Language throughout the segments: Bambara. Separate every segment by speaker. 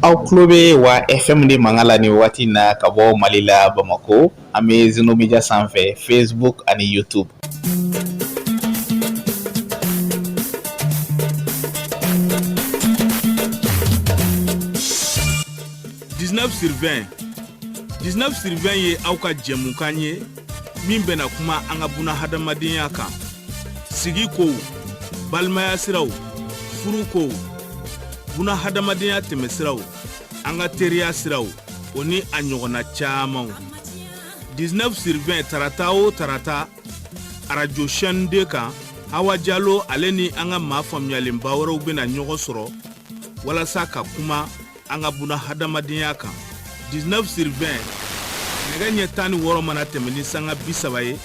Speaker 1: Aw tulo bɛ wa FM de mankan la nin waati in na ka bɔ Mali la Bamakɔ an bɛ Zeno Media sanfɛ Facebook ani YouTube.
Speaker 2: 19 sur 20 19 sur 20 ye aw ka jɛmukan ye min bɛna kuma an ka buna hadamadenya kan sigi kow balimaya siraw furu kow buna hadamadenya tɛmɛsiraw an ka teriya siraw o ni a ɲɔgɔnna camanw 19 sur 20 tarata o tarata arajo chaîne 2 kan hawa jalo ale ni an ka maa faamuyalenba wɛrɛw bɛna ɲɔgɔn sɔrɔ walasa ka kuma an ka buna hadamadenya kan 19 sur 20 nɛgɛ ɲɛ 16 mana tɛmɛ ni sanga 30 ye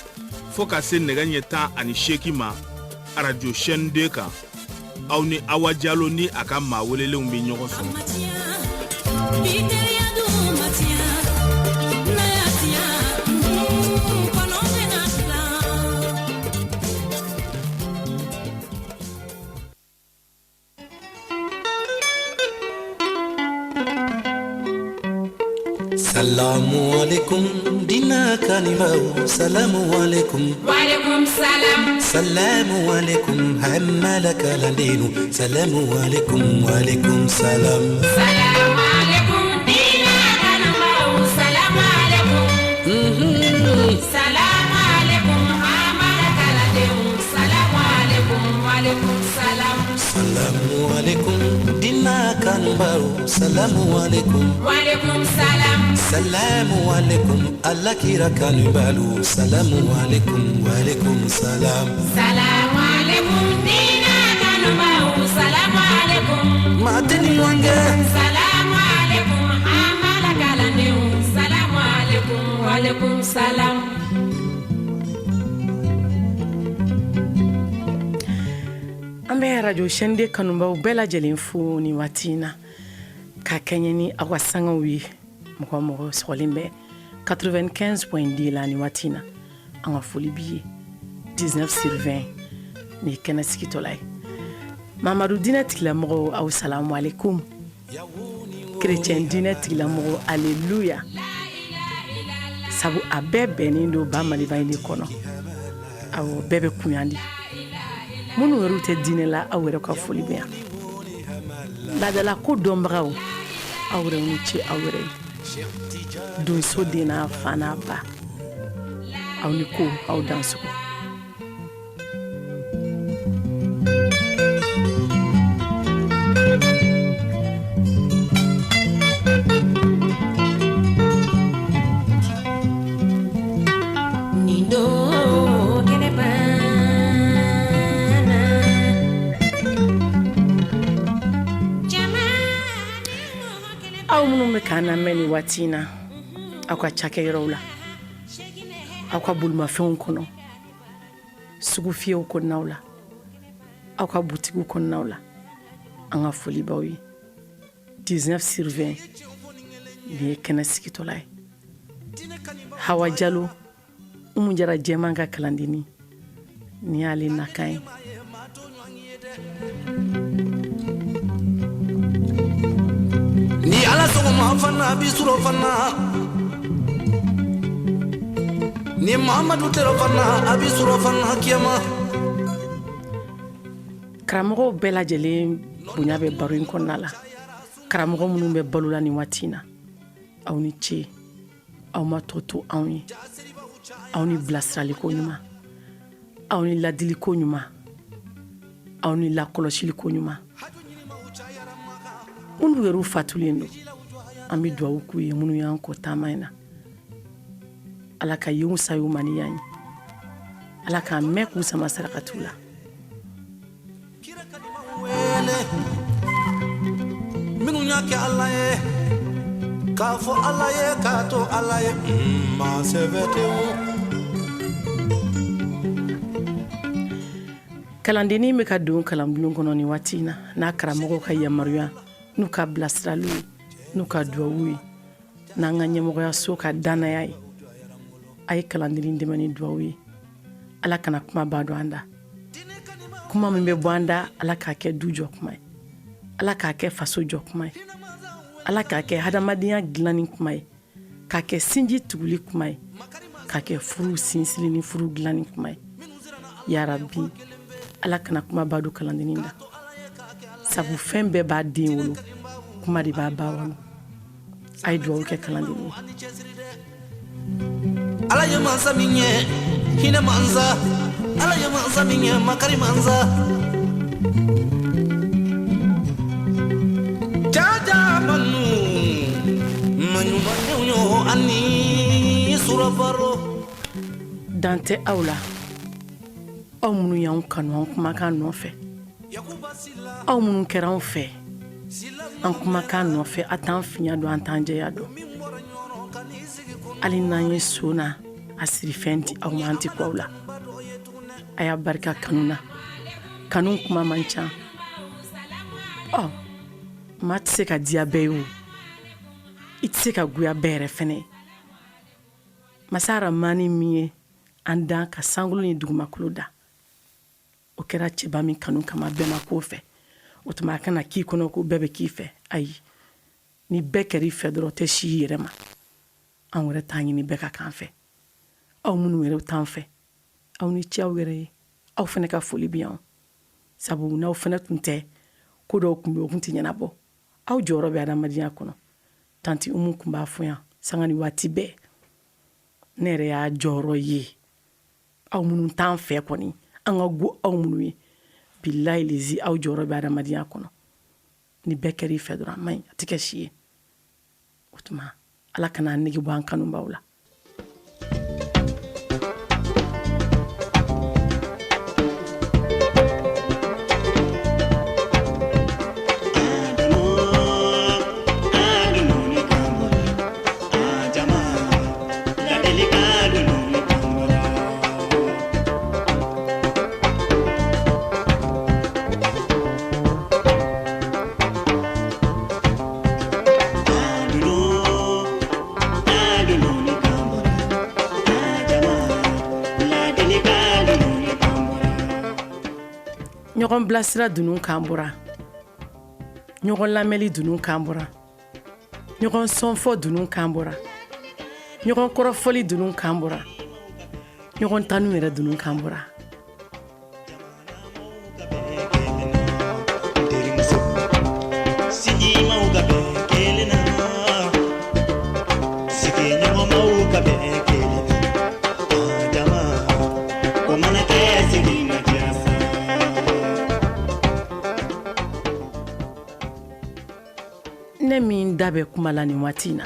Speaker 2: fo ka se nɛgɛ ɲɛ 18 ma arajo chaîne 2 kan aw ni awa jalo ni a ka maa welelenw bɛ ɲɔgɔn sɔrɔ.
Speaker 3: Salamu alaikum dina kanibaw salamu alaikum
Speaker 4: Walaikum salam.
Speaker 3: Salamu alaikum hamala kalandenu salamu alaikum walaikum salam.
Speaker 4: Salamu alaikum dina kanubaw salamu alaikum. Salamu alaikum amala kalandenw salamu alaikum walaikum salam.
Speaker 3: Salamu alaikum dina kanubaw salamu alaikum.
Speaker 4: Walaikum salam.
Speaker 3: Salamu alaikum alakira kanubalu salamu alaikum walaikum salam.
Speaker 4: Salamu alaikum dina kanubaw salamu alaikum.
Speaker 3: Matini wange.
Speaker 4: Salamu alaikum amala kalandenw salamu alaikum walaikum salam.
Speaker 5: An bɛ arajo chaîne 2 kanubaw bɛɛ lajɛlen fo nin waati in na ka kɛɲɛ ni aw ka sangaw ye mɔgɔ mɔgɔ sɔgɔlen bɛ 95.2 la nin waati in na an ka foli b'i ye 19 sur 20 nin ye kɛnɛ sigitɔla ye mamadu diinɛ tigilamɔgɔw aw salamu aleykum kerecɛn diinɛ tigilamɔgɔw aleluya sabu a bɛɛ bɛnnen don ba maliba in de kɔnɔ awɔ bɛɛ bɛ kun di minnu yɛrɛ tɛ diinɛ la aw yɛrɛ ka foli bɛ yan laadala ko dɔnbagaw aw yɛrɛ ni ce aw yɛrɛ ye donso den n'a fa n'a ba aw ni ko aw dansogo
Speaker 4: Nin don kɛnɛba na jama
Speaker 5: aw minnu bɛ k'an lamɛn nin waati in na aw ka cakɛyɔrɔw la aw ka bolimafɛnw kɔnɔ sugufiyɛw kɔnɔnaw la aw ka butigiw kɔnɔnaw la an ka foli b'aw ye 19 sur 20 nin ye kɛnɛ sigitɔla ye hawa jalo umu jara jɛman ka kalandenni nin y'ale nakan ye
Speaker 3: Ni ala sɔgɔma fana bi surɔ fana ni Muhamadu tɛrɔ fana a bi surɔ fana kiyama.
Speaker 5: Karamɔgɔw bɛɛ lajɛlen bonya bɛ baro in kɔnɔna la karamɔgɔ minnu bɛ balo la nin waati in na aw ni ce aw ma tɔ to anw ye aw ni bilasiraliko ɲuman aw ni ladiliko ɲuman aw ni lakɔlɔsiliko ɲuman minnu yɛrɛ fatulen don an bɛ dugawu k'u ye minnu y'an kɔ taama in na ala ka yen fisaya u ma ni yan ye ala k'an mɛn k'u sama sarakatiw la
Speaker 3: Minnu y'a kɛ ala ye k'a fɔ ala ye k'a to ala ye maa sɛbɛ tɛ
Speaker 5: Kalandennin bɛ ka don kalanbulon kɔnɔ nin waati in na n'a karamɔgɔw ka yamaruya n'u ka bilasiraliw ye n'u ka duwawu ye n'an ka ɲɛmɔgɔyaso ka dannaya ye a ye kalandennin dɛmɛ ni duwawu ye ala kana kuma ba don an da kuma min bɛ bɔ an da ala k'a kɛ du jɔ kuma ye ala k'a kɛ faso jɔ kuma ye Ala k'a kɛ hadamadenya dilanni kuma ye, k'a kɛ sinji tuguli kuma ye, k'a kɛ furu sinsili ni furu dilanni kuma ye. Yarabi, Ala kana kuma ba don kalandennin da, sabu fɛn bɛɛ b'a den wolo, kuma de b'a ba wolo. A ye dugawu kɛ kalandennin ye.
Speaker 3: Ala ye mansa min ye hinɛ mansa, Ala ye mansa min ye makari mansa. Jaja manu maɲumandenw yo ani surafaro.
Speaker 5: Dan tɛ aw la, aw minnu y'anw kanu an kumakan nɔfɛ, aw minnu kɛra anw fɛ an kumakan nɔfɛ, a t'an finya dɔn, an t'an jɛya dɔn. Hali n'an ye so na a sirifɛn di aw ma, an tɛ ku aw la. A y'a barika kanu na, kanu kuma man ca. Ɔ maa tɛ se ka diya bɛɛ ye o, i tɛ se ka goya bɛɛ yɛrɛ fɛnɛ ye. Masa Ramani min ye an dan ka sankolo ni dugumakolo da, o kɛra cɛba min kanu kama bɛɛ ma k'o fɛ. O tuma a kana k'i kɔnɔ ko bɛɛ bɛ k'i fɛ. Ayi, ni bɛɛ kɛr'i fɛ dɔrɔn, tɛ si i yɛrɛ ma. Anw yɛrɛ t'an ɲini bɛɛ ka k'an fɛ. Aw minnu yɛrɛ t'an fɛ, aw ni ce aw yɛrɛ ye. Aw fɛnɛ ka foli bɛ yan, sabu n'aw fɛnɛ tun tɛ, ko dɔw tun bɛ o tun tɛ ɲɛnabɔ. Aw jɔyɔrɔ bɛ adamadenya kɔnɔ. Tanti Umu tun b'a fɔ yan sanga ni waati bɛɛ. Ne yɛrɛ y'a jɔyɔrɔ ye. Aw minnu t'an fɛ kɔni, an ka go aw minnu ye, bilayi lezi, aw jɔyɔrɔ bɛ adamadenya kɔnɔ. Ni bɛɛ kɛr'i fɛ dɔrɔn, a man ɲi, a tɛ kɛ si ye. O tuma Ala kana an nege bɔ an kanubaw la. Ɲɔgɔn bilasira dunun kan bɔra, ɲɔgɔn lamɛnli dunun kan bɔra, ɲɔgɔn sɔnfɔ dunun kan bɔra, ɲɔgɔn kɔrɔfɔli dunun kan bɔra, ɲɔgɔn tanu yɛrɛ dunun kan bɔra. Ne min da bɛ kuma la nin waati in na,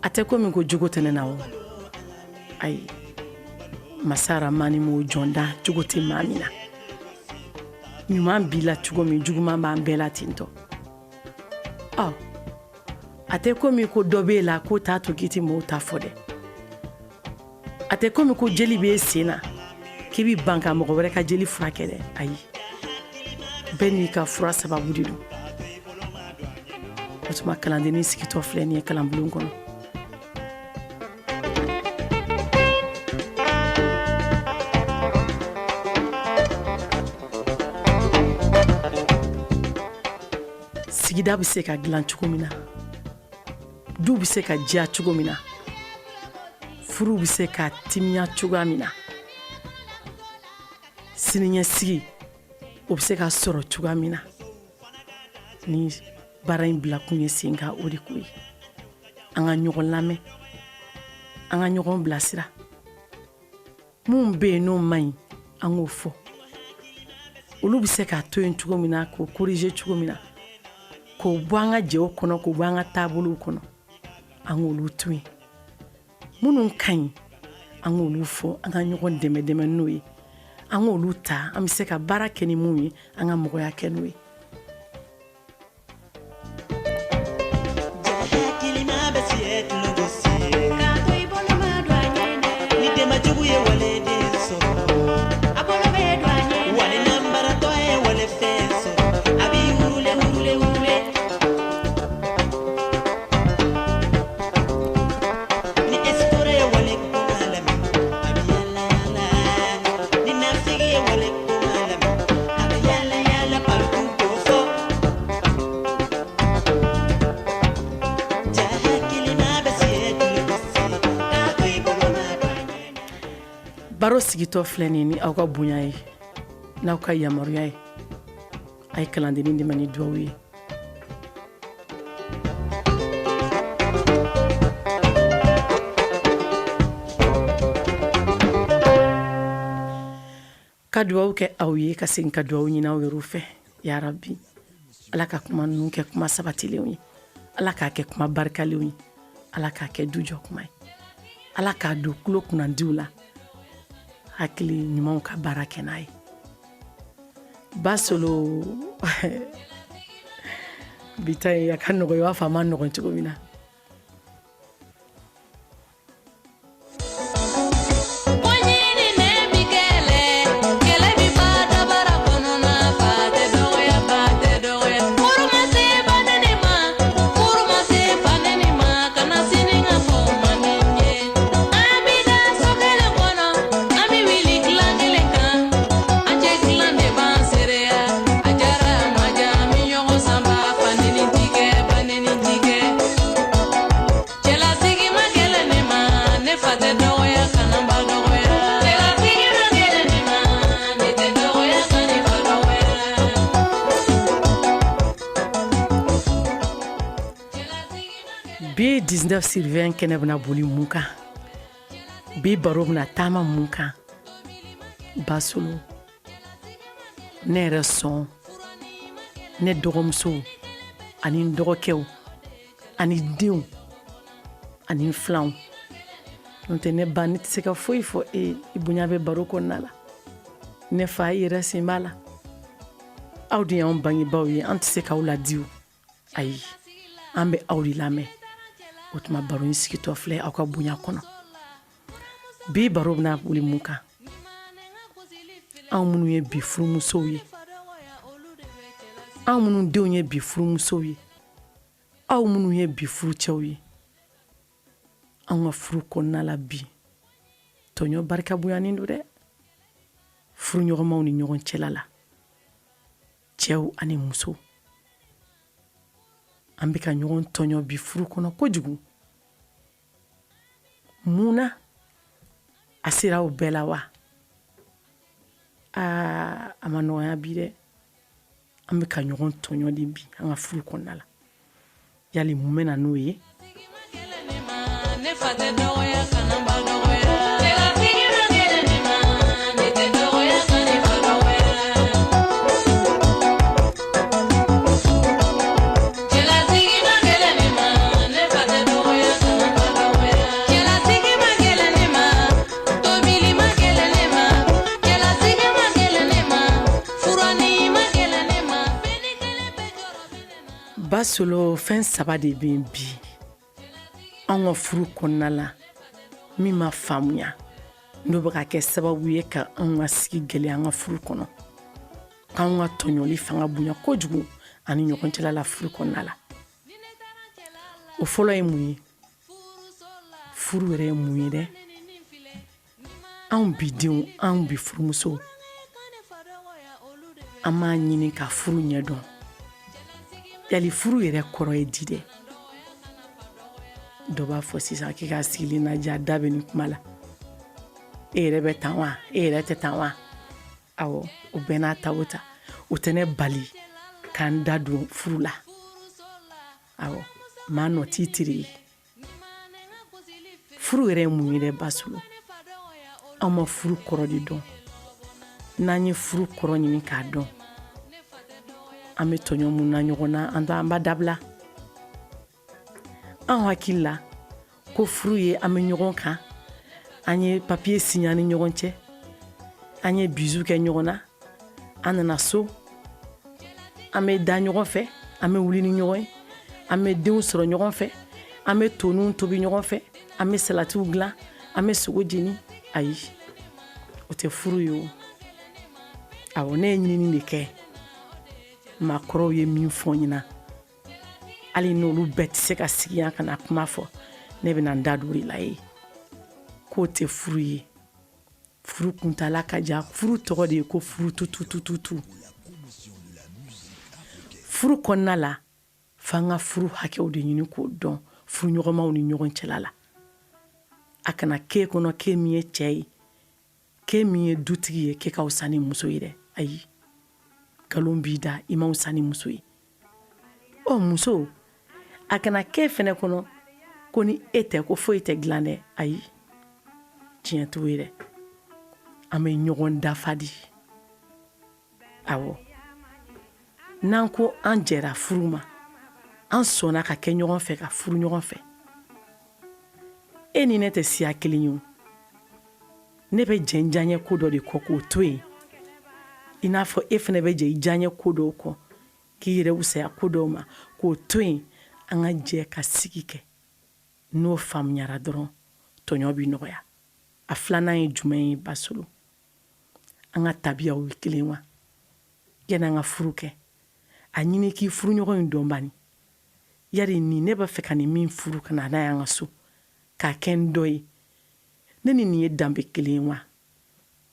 Speaker 5: a tɛ komi ko jogo tɛ ne na o. Ayi, Masa Ramani m'o jɔn da jogo tɛ maa min na. Ɲuman b'i la cogo min, juguman b'an bɛɛ la ten tɔ. Ɔ a tɛ komi ko dɔ b'e la k'o t'a to k'i tɛ mɔgɔw ta fɔ dɛ. A tɛ komi ko jeli b'e sen na k'i bɛ ban ka mɔgɔ wɛrɛ ka jeli furakɛ dɛ. Ayi, bɛɛ n'i ka fura sababu de don. O tuma kalandennin sigitɔ filɛ nin ye kalanbulon kɔnɔ. Sigida bɛ se ka dilan cogo min na, du bɛ se ka diya cogo min na, furu bɛ se ka timiya cogoya min na, siniɲɛsigi o bɛ se ka sɔrɔ cogoya min na, ni baara in bila kun ye sen kan, o de ko ye an ka ɲɔgɔn lamɛn, an ka ɲɔgɔn bilasira. Mun bɛ yen n'o man ɲi, an k'o fɔ. Olu bɛ se k'a to yen cogo min na, k'o corriger cogo min na, k'o bɔ an ka jɛw kɔnɔ, k'o bɔ an ka taabolow kɔnɔ, an k'olu to yen. Minnu ka ɲi, an k'olu fɔ, an ka ɲɔgɔn dɛmɛ dɛmɛ n'o ye, an k'olu ta, an bɛ se ka baara kɛ ni mun ye, an ka mɔgɔya kɛ n'o ye. Baro sigitɔ filɛ nin ni aw ka bonya ye, n'aw ka yamaruya ye, a ye kalandennin dɛmɛ ni dugawu ye. Ka dugawu kɛ aw ye, ka segin ka dugawu ɲini aw yɛrɛw fɛ. Yarabi, Ala ka kuma ninnu kɛ kuma sabatilenw ye, Ala k'a kɛ kuma barikalenw ye, Ala k'a kɛ du jɔ kuma ye, Ala k'a don tulo kunnandiw la, hakili ɲumanw ka baara kɛ n'a ye. Basolo, bi ta in a ka nɔgɔ i b'a fɔ a ma nɔgɔn cogo min na. Bi 19 sur 20 kɛnɛ bɛna boli mun kan? Bi baro bɛna taama mun kan? Basolo, ne yɛrɛ sɔn, ne dɔgɔmusow ani n dɔgɔkɛw ani denw ani n filanw, n'o tɛ ne ba, ne tɛ se ka foyi fɔ e i bonya bɛ baro kɔnɔna la. Ne fa, i yɛrɛ sen b'a la. Aw de y'anw bangebaaw ye, an tɛ se k'aw ladi o. Ayi, an bɛ aw de lamɛn. O tuma baro in sigitɔ filɛ aw ka bonya kɔnɔ. Bi baro bɛna boli mun kan? Anw minnu ye bi furumusow ye, anw minnu denw ye bi furumusow ye, aw minnu ye bi furucɛw ye, anw ka furu kɔnɔna la bi tɔɲɔ barika bonyanen don dɛ, furuɲɔgɔnmaw ni ɲɔgɔn cɛla la, cɛw ani musow, an bɛ ka ɲɔgɔn tɔɲɔ bi furu kɔnɔ kojugu. Mun na a sera aw bɛɛ la wa? Aa, a ma nɔgɔya bi dɛ. An bɛ ka ɲɔgɔn tɔɲɔ de bi an ka furu kɔnɔna la. Yali mun bɛ na n'o ye?
Speaker 4: Ne fa tɛ dɔgɔya, kana ba dɔgɔya. Cɛlasigi man gɛlɛn ne ma, ne tɛ dɔgɔya, ka ne fa dɔgɔya. Cɛlasigi man gɛlɛn ne ma, ne fa tɛ dɔgɔya, kana ba dɔgɔya. Cɛlasigi man gɛlɛn ne ma, tobili man gɛlɛn ne ma. Cɛlasigi man gɛlɛn ne ma, furani man gɛlɛn ne ma. Fɛn kelen bɛ jɔrɔ bɛ ne na.
Speaker 5: Basolo, fɛn saba de bɛ yen bi anw ka furu kɔnɔna la min ma faamuya, n'o bɛ ka kɛ sababu ye ka anw ka sigi gɛlɛya an ka furu kɔnɔ, k'anw ka tɔɲɔli fanga bonya kojugu ani ɲɔgɔn cɛla la furu kɔnɔna la. O fɔlɔ ye mun ye? Furu yɛrɛ ye mun ye dɛ? Anw bi denw, anw bi furumusow, an m'a ɲini ka furu ɲɛdɔn. Yali furu yɛrɛ kɔrɔ ye di dɛ? Dɔ b'a fɔ sisan k'i k'a sigilen lajɛ, a da bɛ nin kuma la, e yɛrɛ bɛ tan wa, e yɛrɛ tɛ tan wa? Awɔ, o bɛɛ n'a ta o ta, o tɛ ne bali k'an da don furu la. Awɔ, maa nɔ t'i teri ye. Furu yɛrɛ ye mun ye dɛ? Basolo, anw ma furu kɔrɔ de dɔn. N'an ye furu kɔrɔ ɲini k'a dɔn, an bɛ tɔɲɔ mun na ɲɔgɔn na, an b'a dabila. Anw hakili la ko furu ye an bɛ ɲɔgɔn kan, an ye papiye siɲɛ an ni ɲɔgɔn cɛ, an ye bizu kɛ ɲɔgɔn na, an nana so, an bɛ da ɲɔgɔn fɛ, an bɛ wuli ni ɲɔgɔn ye, an bɛ denw sɔrɔ ɲɔgɔn fɛ, an bɛ toniw tobi ɲɔgɔn fɛ, an bɛ salatiw dilan, an bɛ sogo jeni. Ayi, o tɛ furu ye o. Awɔ, ne ye ɲinini de kɛ, maakɔrɔw ye min fɔ n ɲɛna, hali n'olu bɛɛ tɛ se ka sigi yan ka na kuma fɔ, ne bɛna n da don o de la ye k'o tɛ furu ye. Furu kuntaala ka jan. Furu tɔgɔ de ye ko furu tututututu. Furu kɔnɔna la, f'an ka furu hakɛw de ɲini k'o dɔn furuɲɔgɔnmaw ni ɲɔgɔn cɛla la. A kana k'e kɔnɔ k'e min ye cɛ ye, K'e min ye dutigi ye, k'e ka fisa ni muso ye dɛ. Ayi, nkalon b'i da, i man fisa ni muso ye. Ɔ muso, a kana k'e fɛnɛ kɔnɔ ko ni e tɛ ko foyi tɛ dilan dɛ. Ayi, tiɲɛ t'o ye dɛ. An bɛ ɲɔgɔn dafa di. Awɔ, n'an ko an jɛra furu ma, an sɔnna ka kɛ ɲɔgɔn fɛ, ka furu ɲɔgɔn fɛ, e ni ne tɛ siya kelen ye o. Ne bɛ jɛ n diyaɲɛ ko dɔ de kɔ k'o to yen, i n'a fɔ e fana bɛ jɛ i diyaɲɛ ko dɔw kɔ k'i yɛrɛ wusaya ko dɔw ma k'o to yen. An ka jɛ ka sigi kɛ. N'o faamuyara dɔrɔn, tɔɲɔ bɛ nɔgɔya. A filanan ye jumɛn ye, Basolo? An ka tabiyaw ye kelen wa? Yanni an ka furu kɛ, a ɲini k'i furuɲɔgɔn in dɔn bani. Yari nin ne b'a fɛ ka nin min furu ka na n'a y'an ka so k'a kɛ n dɔ ye, ne ni nin ye danbe kelen ye wa?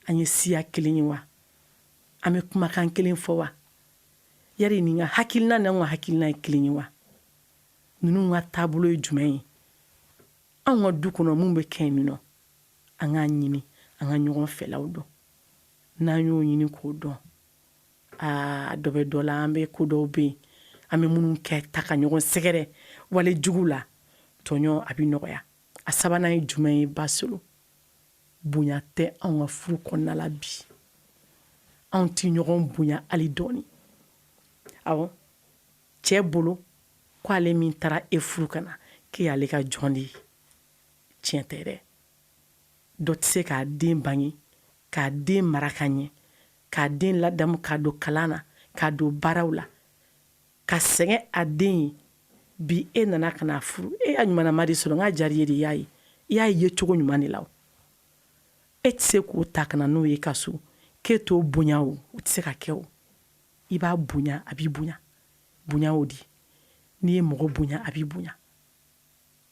Speaker 5: An ye siya kelen ye wa? An bɛ kumakan kelen fɔ wa? Yari nin ka hakilina n'anw ka hakilina ye kelen ye wa? Ninnu ka taabolo ye jumɛn ye? Anw ka du kɔnɔ, mun bɛ kɛ yen nɔ? An k'a ɲini an ka ɲɔgɔn fɛlaw dɔn. N'an y'o ɲini k'o dɔn, aa, dɔ bɛ dɔ la. An bɛ ko dɔw bɛ yen, an bɛ minnu kɛ ta ka ɲɔgɔn sɛgɛrɛ wale jugu la, tɔɲɔ a bɛ nɔgɔya. A sabanan ye jumɛn ye, Basolo? Bonya tɛ anw ka furu kɔnɔna la bi. Anw tɛ ɲɔgɔn bonya hali dɔɔni. Awɔ, cɛ bolo ko ale min taara e furu ka na, k'e y'ale ka jɔn de ye. Tiɲɛ tɛ dɛ. Dɔ tɛ se k'a den bange, k'a den mara ka ɲɛ, k'a den ladamu, k'a don kalan na, k'a don baaraw la, ka sɛgɛn a den ye. Bi e nana ka n'a furu, e y'a ɲumanama de sɔrɔ, n k'a diyara i ye de, i y'a ye, i y'a ye cogo ɲuman de la. O e tɛ se k'o ta ka na n'o ye ka so k'e t'o bonya, o o tɛ se ka kɛ. O i b'a bonya, a b'i bonya. Bonya o di, n'i ye mɔgɔ bonya, a b'i bonya.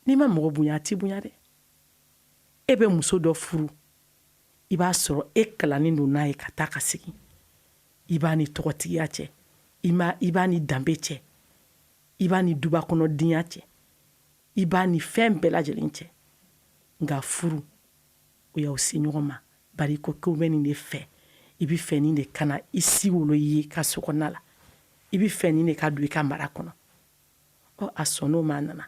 Speaker 5: N'i ma mɔgɔ bonya, a t'i bonya dɛ. E bɛ muso dɔ furu, i b'a sɔrɔ e kalannen don n'a ye ka taa ka segin, i b'a ni tɔgɔtigiya cɛ, i b'a ni danbe cɛ, i b'a ni duba kɔnɔdenya cɛ, i b'a ni fɛn bɛɛ lajɛlen cɛ. Nka furu o y'aw se ɲɔgɔn ma, bari ko ko bɛ nin de fɛ, i bɛ fɛ nin de ka na i si wolo i ye ka so kɔnɔna la, i bɛ fɛ nin de ka don i ka mara kɔnɔ. Ɔ, a sɔnn'o ma, a nana.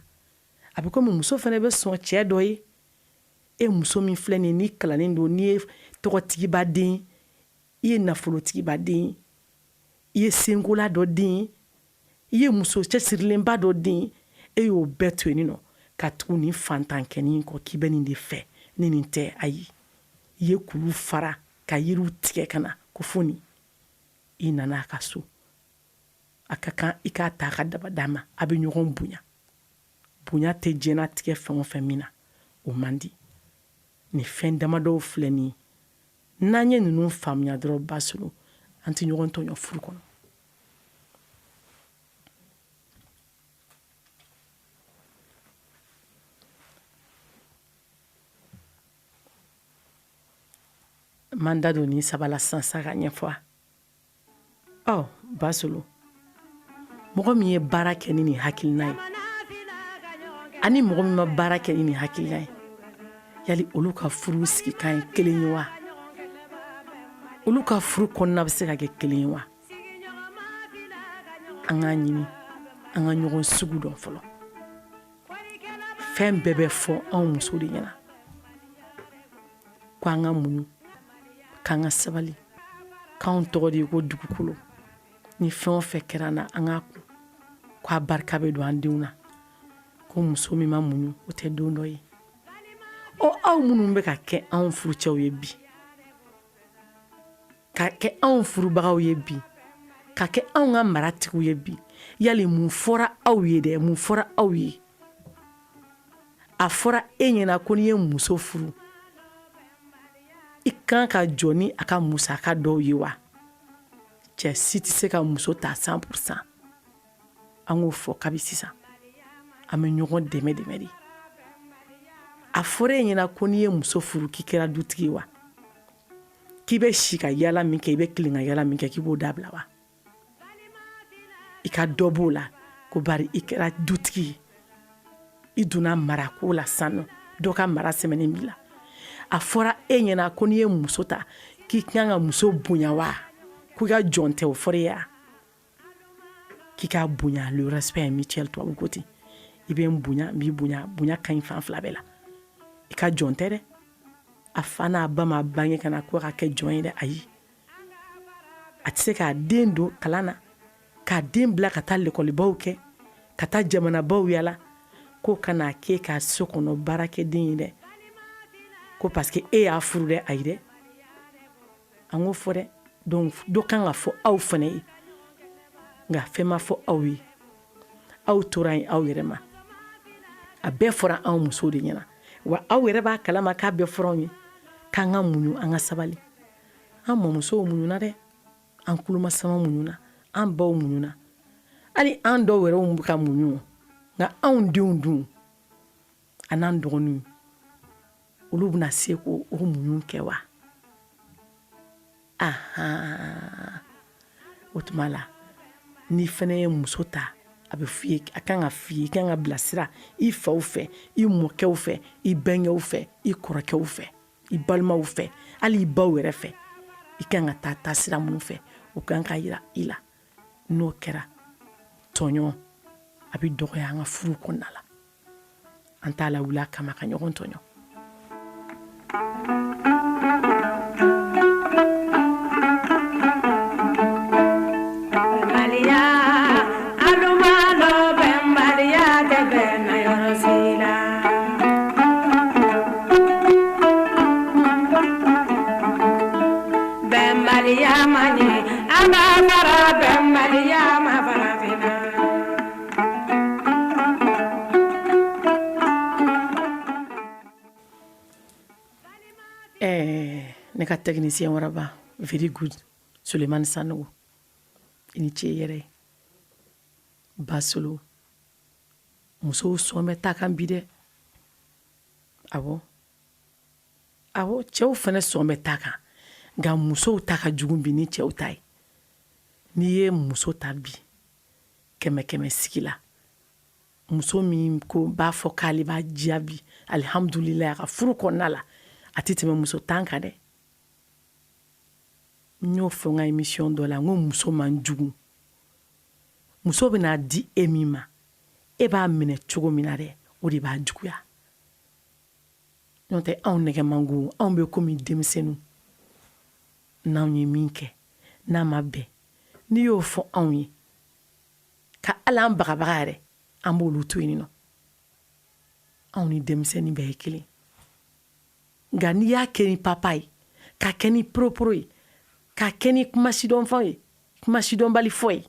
Speaker 5: A bɛ komi muso fana bɛ sɔn cɛ dɔ ye. E muso min filɛ nin ye, n'i kalannen don, n'i ye tɔgɔtigiba den ye, i ye nafolotigiba den ye, i ye senkola dɔ den ye, i ye muso cɛsirilenba dɔ den ye, e y'o bɛɛ to yen nɔ ka tugu nin fantankɛnin kɔ k'i bɛ nin de fɛ, ni nin tɛ ayi. I ye kulu fara ka yiriw tigɛ ka na ko fo nin. I nana a ka so, a ka kan i k'a ta ka daba d'a ma. A bɛ ɲɔgɔn bonya. Bonya tɛ diɲɛnatigɛ fɛn o fɛn min na, o man di. Nin fɛn damadɔw filɛ nin ye, n'an ye ninnu faamuya dɔrɔn, Basolo, an tɛ ɲɔgɔn tɔɲɔ furu kɔnɔ. N ma n da don nin saba la sisan sa ka ɲɛfɔ. Ɔ Basolo, mɔgɔ min ye baara kɛ ni nin hakilina ye ani mɔgɔ min ma baara kɛ ni nin hakilina ye, yali olu ka furu sigikan ye kelen ye wa? Olu ka furu kɔnɔna bɛ se ka kɛ kelen ye wa? An k'a ɲini an ka ɲɔgɔn sugu dɔn fɔlɔ. Fɛn bɛɛ bɛ fɔ anw muso de ɲɛna ko an ka muɲu, k'an ka sabali, k'anw tɔgɔ de ye ko dugukolo. Ni fɛn o fɛn kɛra an na, an k'a kun, k'a barika bɛ don an denw na, ko muso min ma muɲu, o tɛ don dɔ ye. Ɔ, aw minnu bɛ ka kɛ anw furucɛw ye bi, ka kɛ anw furubagaw ye bi, ka kɛ anw ka maratigiw ye bi, yali mun fɔra aw ye dɛ? Mun fɔra aw ye? A fɔra e ɲɛna ko n'i ye muso furu, i kan ka jɔ ni a ka musaka dɔw ye wa? Cɛ si tɛ se ka muso ta 100%. An k'o fɔ kabi sisan, an bɛ ɲɔgɔn dɛmɛ dɛmɛ de. A fɔra e ɲɛna ko n'i ye muso furu, k'i kɛra dutigi ye wa? K'i bɛ si ka yala min kɛ, i bɛ tilen ka yala min kɛ, k'i b'o dabila wa? I ka dɔ b'o la ko bari i kɛra dutigi ye, i donna marako la sisan nɔ, dɔ ka mara sɛmɛnen b'i la. A fɔra e ɲɛna ko n'i ye muso ta k'i kan ka muso bonya wa? Ko i ka jɔn tɛ, o fɔra e ye wa? K'i k'a bonya, le respect est mutuel, tubabu ko ten. I bɛ n bonya, n b'i bonya. Bonya ka ɲi fan fila bɛɛ la. I ka jɔn tɛ dɛ. A fa n'a ba ma bange ka na ko ka kɛ jɔn ye dɛ, ayi. A tɛ se k'a den don kalan na, k'a den bila ka taa lekɔlibaw kɛ, ka taa jamanabaw yala, ko ka n'a kɛ ka so kɔnɔ baarakɛden ye dɛ, ko parce que e y'a furu dɛ, ayi dɛ. An k'o fɔ dɛ. Donc dɔ kan ka fɔ aw fana ye, nka fɛn ma fɔ aw ye, aw tora yen aw yɛrɛ ma. A bɛɛ fɔra anw musow de ɲɛna, wa aw yɛrɛ b'a kalama k'a bɛɛ fɔra anw ye, k'an ka muɲu, an ka sabali. An mɔmusow muɲuna dɛ, an kulomasama muɲuna, an baw muɲuna, hali an dɔw yɛrɛw bɛ ka muɲu. Nka anw denw dun a n'an dɔgɔninw, olu bɛna se k'o muɲu kɛ wa? Ahan, o tuma la n'i fana ye muso ta, a bɛ f'i ye, a kan ka f'i ye, i kan ka bilasira i faw fɛ, i mɔkɛw fɛ, i bɛnkɛw fɛ, i kɔrɔkɛw fɛ, i balimaw fɛ, hali i baw yɛrɛ fɛ. I kan ka taa taasira minnu fɛ, o kan ka yira i la. N'o kɛra, tɔɲɔ a bɛ dɔgɔya an ka furu kɔnɔna la. An t'a lawuli a kama ka ɲɔgɔn tɔɲɔ. Ne ka technicien waraba, very good, Sulemani Sanogo, i ni ce yɛrɛ. Basolo musow sɔn bɛ ta kan bi dɛ. Awɔ, awɔ, cɛw fana sɔn bɛ ta kan, nka musow ta ka jugu bi ni cɛw ta ye. N'i ye muso ta bi kɛmɛ kɛmɛ sigi la, muso min ko b'a fɔ k'ale b'a diya bi alihamudulilayi a ka furu kɔnɔna la, a tɛ tɛmɛ muso 10 kan dɛ. N y'o fɔ n ka émission dɔ la, n ko muso man jugu. Muso bɛna di e min ma, e b'a minɛ cogo min na dɛ, o de b'a juguya. N'o tɛ, anw nɛgɛ man go, anw bɛ komi denmisɛnninw. N'anw ye min kɛ n'a ma bɛn, n'i y'o fɔ anw ye, ka ala an bagabaga yɛrɛ, an b'olu to yen nɔ. Anw ni denmisɛnnin bɛɛ ye kelen. Nka n'i y'a kɛ ni papa ye, ka kɛ ni poroporo ye, ka kɛ ni kumasidɔnfɔ ye, kumasidɔnbali fɔ ye,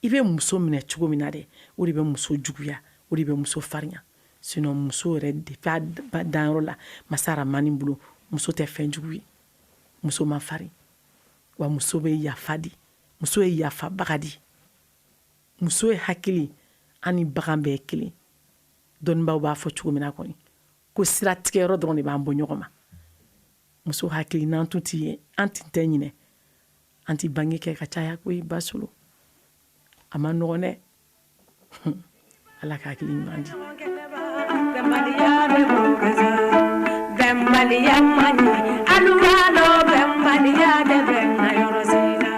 Speaker 5: i bɛ muso minɛ cogo min na dɛ, o de bɛ muso juguya, o de bɛ muso farinya. Sinon muso yɛrɛ depuis a danyɔrɔ la masa Ramani bolo, muso tɛ fɛn jugu ye. Muso man farin, wa muso bɛ yafa di, muso ye yafabaga di. Muso ye hakili, an ni bagan bɛɛ ye kelen. Dɔnnibaw b'a fɔ cogo min na kɔni, ko siratigɛyɔrɔ dɔrɔn de b'an bɔ ɲɔgɔn ma. Muso hakili, n'an tun ti ye, an tun tɛ ɲinɛ, an ti bange kɛ ka caya koyi. Basolo a ma nɔgɔn dɛ. Ala ka hakili ɲuman di.
Speaker 4: Bɛnbaliya man ɲi, alu b'a dɔn bɛnbaliya tɛ bɛn na yɔrɔ si la.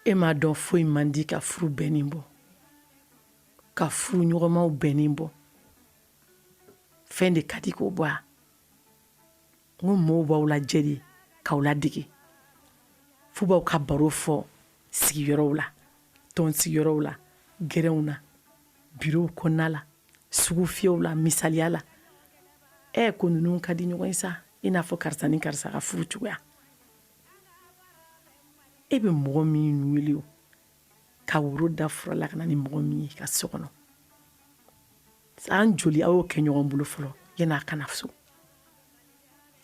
Speaker 5: E m'a dɔn foyi man di ka furu bɛnnen bɔ, ka furu ɲɔgɔnmaw bɛnnen bɔ. Fɛn de ka di k'o bɔ a. N ko mɔɔw b'aw lajɛ de k'aw ladege, f'u b'aw ka baro fɔ sigiyɔrɔw la, tɔn sigiyɔrɔw la, gɛrɛnw na, birow kɔnɔna la, sugu fiyɛw la. Misaliya la, ɛ ko ninnu ka di ɲɔgɔn ye sa, i n'a fɔ karisa ni karisa ka furu cogoya. E bɛ mɔgɔ min wele o, ka woro da fura la ka na ni mɔgɔ min ye ka so kɔnɔ, san joli aw y'o kɛ ɲɔgɔn bolo fɔlɔ yan'a ka na so?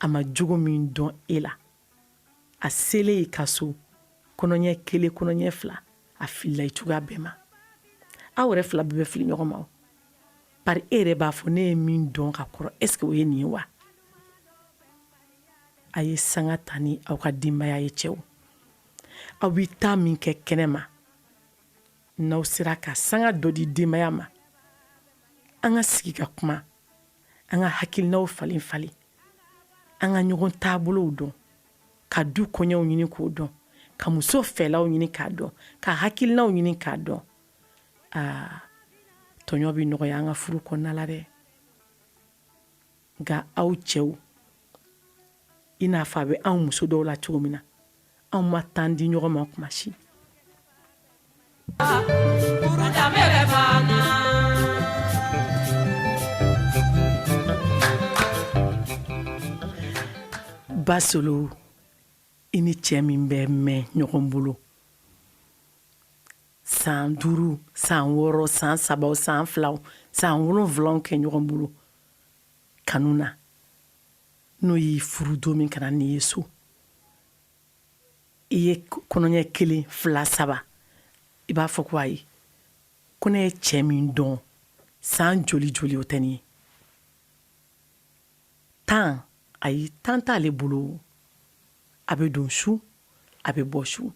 Speaker 5: A ma jogo min dɔn e la, a selen i ka so, kɔnɔɲɛ 1, kɔnɔɲɛ 2, a filila i cogoya bɛɛ ma. Aw yɛrɛ fila bɛɛ bɛ fili ɲɔgɔn ma o. Bari e yɛrɛ b'a fɔ, ne ye min dɔn ka kɔrɔ, est ce que o ye nin ye wa? A ye sanga ta ni aw ka denbaya ye. Cɛw, aw bɛ taa min kɛ kɛnɛ ma, n'aw sera ka sanga dɔ di denbaya ma. An ka sigi ka kuma, an ka hakilinaw falen falen, an ka ɲɔgɔn taabolow dɔn, ka du koɲɛw ɲini k'o dɔn, ka muso fɛlaw ɲini k'a dɔn, ka hakilinaw ɲini k'a dɔn. Aa, tɔɲɔ bɛ nɔgɔya an ka furu kɔnɔna la dɛ. Nka aw cɛw, i n'a fɔ a bɛ anw muso dɔw la cogo min na, anw ma temps di ɲɔgɔn ma kuma si. Basolo, i ni cɛ min bɛ mɛn ɲɔgɔn bolo san 5, san 6, san 3, san 2, san 7 kɛ ɲɔgɔn bolo kanu na, n'o y'i furu don min ka na n'i ye so, i ye kɔnɔɲɛ 1, 2, 3, i b'a fɔ ko ayi, ko ne ye cɛ min dɔn san joli joli, o tɛ nin ye. Tan, ayi, tan t'ale bolo. A bɛ don su, a bɛ bɔ su.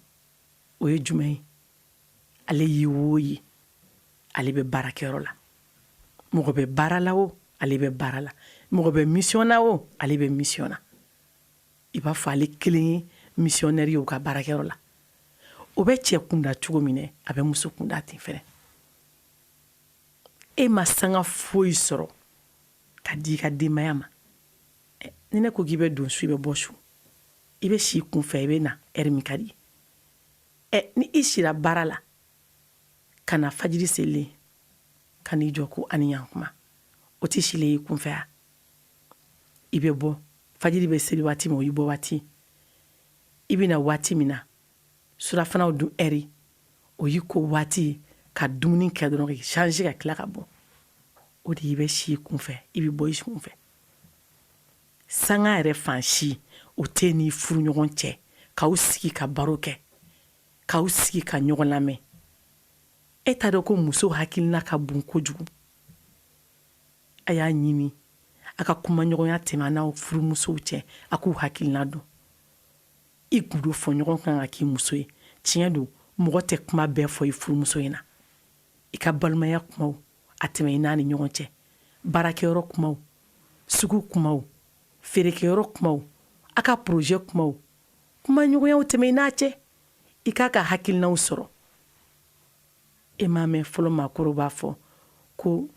Speaker 5: O ye jumɛn ye? Ale y'i wo ye, ale bɛ baarakɛyɔrɔ la. Mɔgɔ bɛ baara la o, ale bɛ baara la. Mɔgɔ bɛ mission na o, ale bɛ mission na. I b'a fɔ ale kelen ye missionnaire ye u ka baarakɛyɔrɔ la. O bɛ cɛ kunda cogo min dɛ, a bɛ muso kunda ten fɛnɛ. E ma sanga foyi sɔrɔ ka di i ka denbaya ma. Ni ne ko k'i bɛ don su, i bɛ bɔ su, i bɛ si kunfɛ, i bɛ na ɛri min ka di. Ni i sira baara la ka na fajiri selilen ka n'i jɔ ko ani ɲankuma, o tɛ silen y'i kunfɛ ya? I bɛ bɔ fajiri bɛ seli waati min, o y'i bɔ waati. I bɛ na waati min na, surafanaw dun ɛri, o y'i ko waati ka dumuni kɛ dɔrɔn k'i changer ka tila ka bɔ. O de i bɛ si i kunfɛ, i bɛ bɔ i kunfɛ. Sanga yɛrɛ fan si o tɛ n'i furuɲɔgɔn cɛ k'aw sigi ka baro kɛ, k'aw sigi ka ɲɔgɔn lamɛn. E t'a dɔn ko muso hakilina ka bon kojugu. A y'a ɲini a ka kumaɲɔgɔnya tɛmɛ a n'aw furumusow cɛ, a k'u hakilina dɔn. I gundo fɔ ɲɔgɔn kan ka k'i muso ye. Tiɲɛ don, mɔgɔ tɛ kuma bɛɛ fɔ i furumuso ɲɛna. I ka balimaya kumaw a tɛmɛ i n'a ni ɲɔgɔn cɛ, baarakɛyɔrɔ kumaw, sugu kumaw, feerekɛyɔrɔ kumaw, a ka projet kumaw, kumaɲɔgɔnyaw tɛmɛ i n'a cɛ, i k'a ka hakilinaw sɔrɔ. E m'a mɛn fɔlɔ maakɔrɔw b'a fɔ ko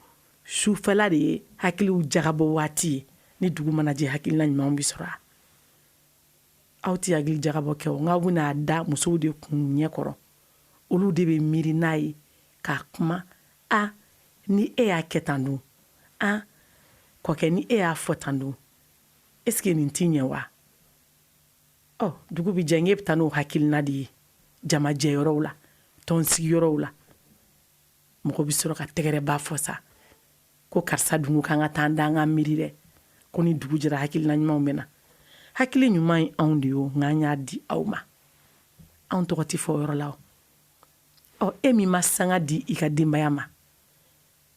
Speaker 5: sufɛla de ye hakiliw jagabɔ waati ye, ni dugu mana jɛ hakilina ɲumanw bɛ sɔrɔ. Aw tɛ hakili jagabɔ kɛ o, nka aw bɛna da musow de kun ɲɛkɔrɔ, olu de bɛ miiri n'a ye k'a kuma. A ni e y'a kɛ tan dun, a kɔkɛ ni e y'a fɔ tan dun, est-ce que nin t'i ɲɛ wa? Ɔ, dugu bɛ jɛ, e bɛ taa n'o hakilina de ye jamajɛyɔrɔw la, tɔnsigiyɔrɔw la. Mɔgɔ bɛ sɔrɔ ka tɛgɛrɛba fɔ sa ko karisa dun ko k'an ka taa an da an ka miiri dɛ, ko ni dugu jɛra hakilina ɲumanw bɛ na. Hakili ɲuman ye anw de ye o, nka an y'a di aw ma. Anw tɔgɔ tɛ fɔ o yɔrɔ la o. Ɔ, e min ma sanga di i ka denbaya ma,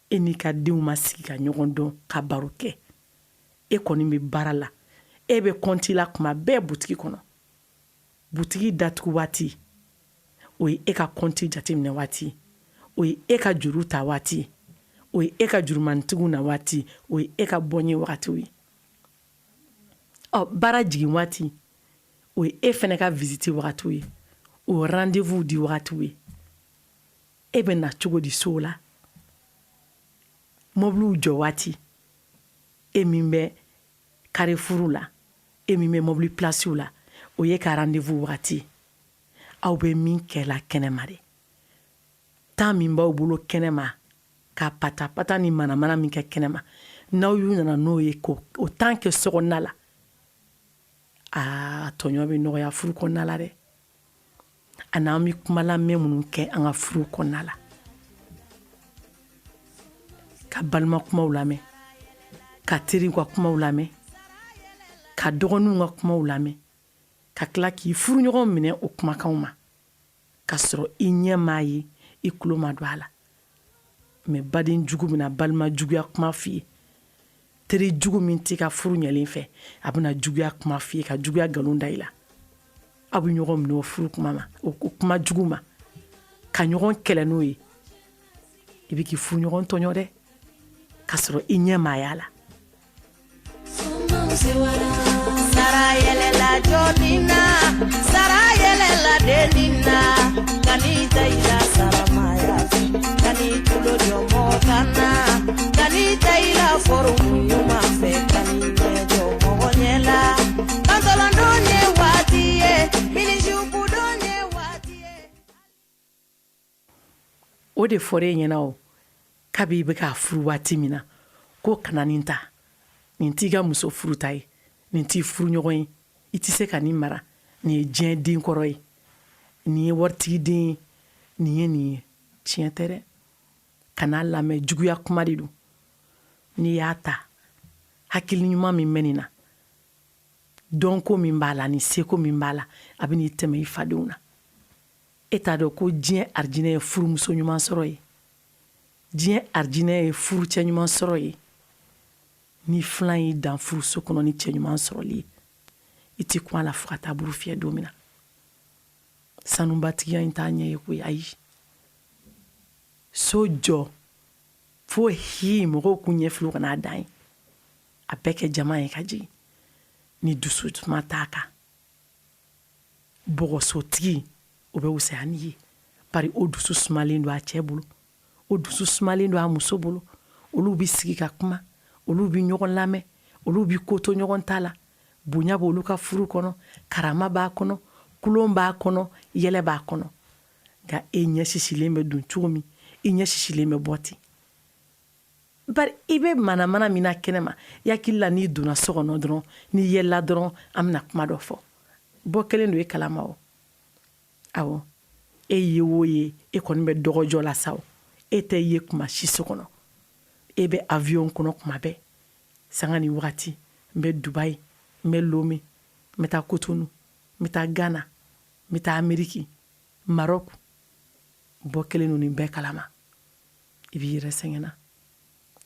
Speaker 5: e n'i ka denw ma sigi ka ɲɔgɔn dɔn ka baro kɛ, e kɔni bɛ baara la, e bɛ kɔnti la kuma bɛɛ butigi kɔnɔ. Butigi datugu waati, o ye e ka kɔnti jateminɛ waati, o ye e ka juru ta waati, o ye e ka jurumantigiw na waati, o ye e ka bɔnye wagatiw ye. Ɔ, baara jigin waati, o ye e fɛnɛ ka visite wagatiw ye, o ye rendez-vous di wagatiw ye. E bɛ na cogo di so la? Mɔbiliw jɔ waati, e min bɛ carrefour la, e min bɛ mɔbili placew la, o ye ka rendez-vous wagati. Aw bɛ min kɛla kɛnɛma de, temps min b'aw bolo kɛnɛma ka patapata ni manamana min kɛ kɛnɛma, n'aw y'u nana n'o ye k'o temps kɛ sokɔnɔna la, aa, tɔɲɔ bɛ nɔgɔya furu kɔnɔna la dɛ. A n'an bɛ kuma lamɛn minnu kɛ an ka furu kɔnɔna la, ka balima kumaw lamɛn, ka teriw ka kumaw lamɛn, ka dɔgɔninw ka kumaw lamɛn, ka tila k'i furuɲɔgɔn minɛ o kumakanw ma, ka sɔrɔ i ɲɛ m'a ye, i tulo ma don a la. Mais baden jugu bɛna balima juguya kuma f'i ye, teri jugu min t'i ka furu ɲɛlen fɛ, a bɛna juguya kuma f'i ye, ka juguya nkalon da i la. Aw bɛ ɲɔgɔn minɛ o furu kuma ma, o kuma jugu ma, ka ɲɔgɔn kɛlɛ n'o ye. I bɛ k'i furuɲɔgɔn tɔɲɔ dɛ. k'a sɔrɔ i ɲɛ ma y'a la.
Speaker 6: Sara yɛlɛla jɔnni na, sara yɛlɛla denni na, kan'i ta i la saramaya fɛ, kan'i tulo jɔ mɔgɔ kan na, kan'i ta i la foromu ɲuman fɛ, kan'i ɲɛ jɔ mɔgɔ ɲɛ la. Pantalon ye waati ye, mini-jupe don ye waati ye.
Speaker 5: O de fɔra e ɲɛna o, kabi i bɛ k'a furu waati min na, ko kana nin ta, nin t'i ka muso furuta ye, nin t'i furuɲɔgɔn ye, i tɛ se ka nin mara, nin ye diɲɛ den kɔrɔ ye, nin ye waritigi den ye, nin ye nin ye. Tiɲɛ tɛ dɛ, kan'a lamɛn, juguya kuma de don. N'i y'a ta, hakili ɲuman min bɛ nin na, dɔnko min b'a la, ni seko min b'a la, a bɛ n'i tɛmɛ i fadenw na. E t'a dɔn ko diɲɛ arijinɛ ye furumuso ɲuman sɔrɔ ye, diɲɛ arijinɛ ye furucɛ ɲuman sɔrɔ ye. Ni filan y'i dan furuso kɔnɔ ni cɛ ɲuman sɔrɔli ye, i tɛ kun a la fo ka taa buru fiyɛ don min na. Sanubatigiya in t'a ɲɛ ye koyi, ayi. So jɔ fo hi mɔgɔw k'u ɲɛ fili ka n'a dan ye, a bɛɛ kɛ jama ye ka jigin ni dusu suma t'a kan. Bɔgɔsotigi o bɛ wusaya n'i ye, bari o dusu sumalen don a cɛ bolo, o dusu sumalen don a muso bolo. Olu bɛ sigi ka kuma, olu bɛ ɲɔgɔn lamɛn, olu bɛ ko to ɲɔgɔn ta la. Bonya b'olu ka furu kɔnɔ, karama b'a kɔnɔ, kulon b'a kɔnɔ, yɛlɛ b'a kɔnɔ. Nka e ɲɛ sisilen bɛ don cogo min, i ɲɛ sisilen bɛ bɔ ten. Bari i bɛ manamana min na kɛnɛma, i hakili la n'i donna so kɔnɔ dɔrɔn, n'i yɛlɛla dɔrɔn, an bɛna kuma dɔ fɔ. Bɔ kelen don e kalama o. Awɔ, e ye o ye, e kɔni bɛ dɔgɔjɔ la sa o. E tɛ ye kuma si so kɔnɔ. E bɛ avion kɔnɔ kuma bɛɛ. Sanga ni wagati, n bɛ Dubaï, n bɛ Lomé, n bɛ taa Cotonou, n bɛ taa Ghana, n bɛ taa Amérique, Maroc. Bɔ kelen don nin bɛɛ kalama. I b'i yɛrɛ sɛgɛn na.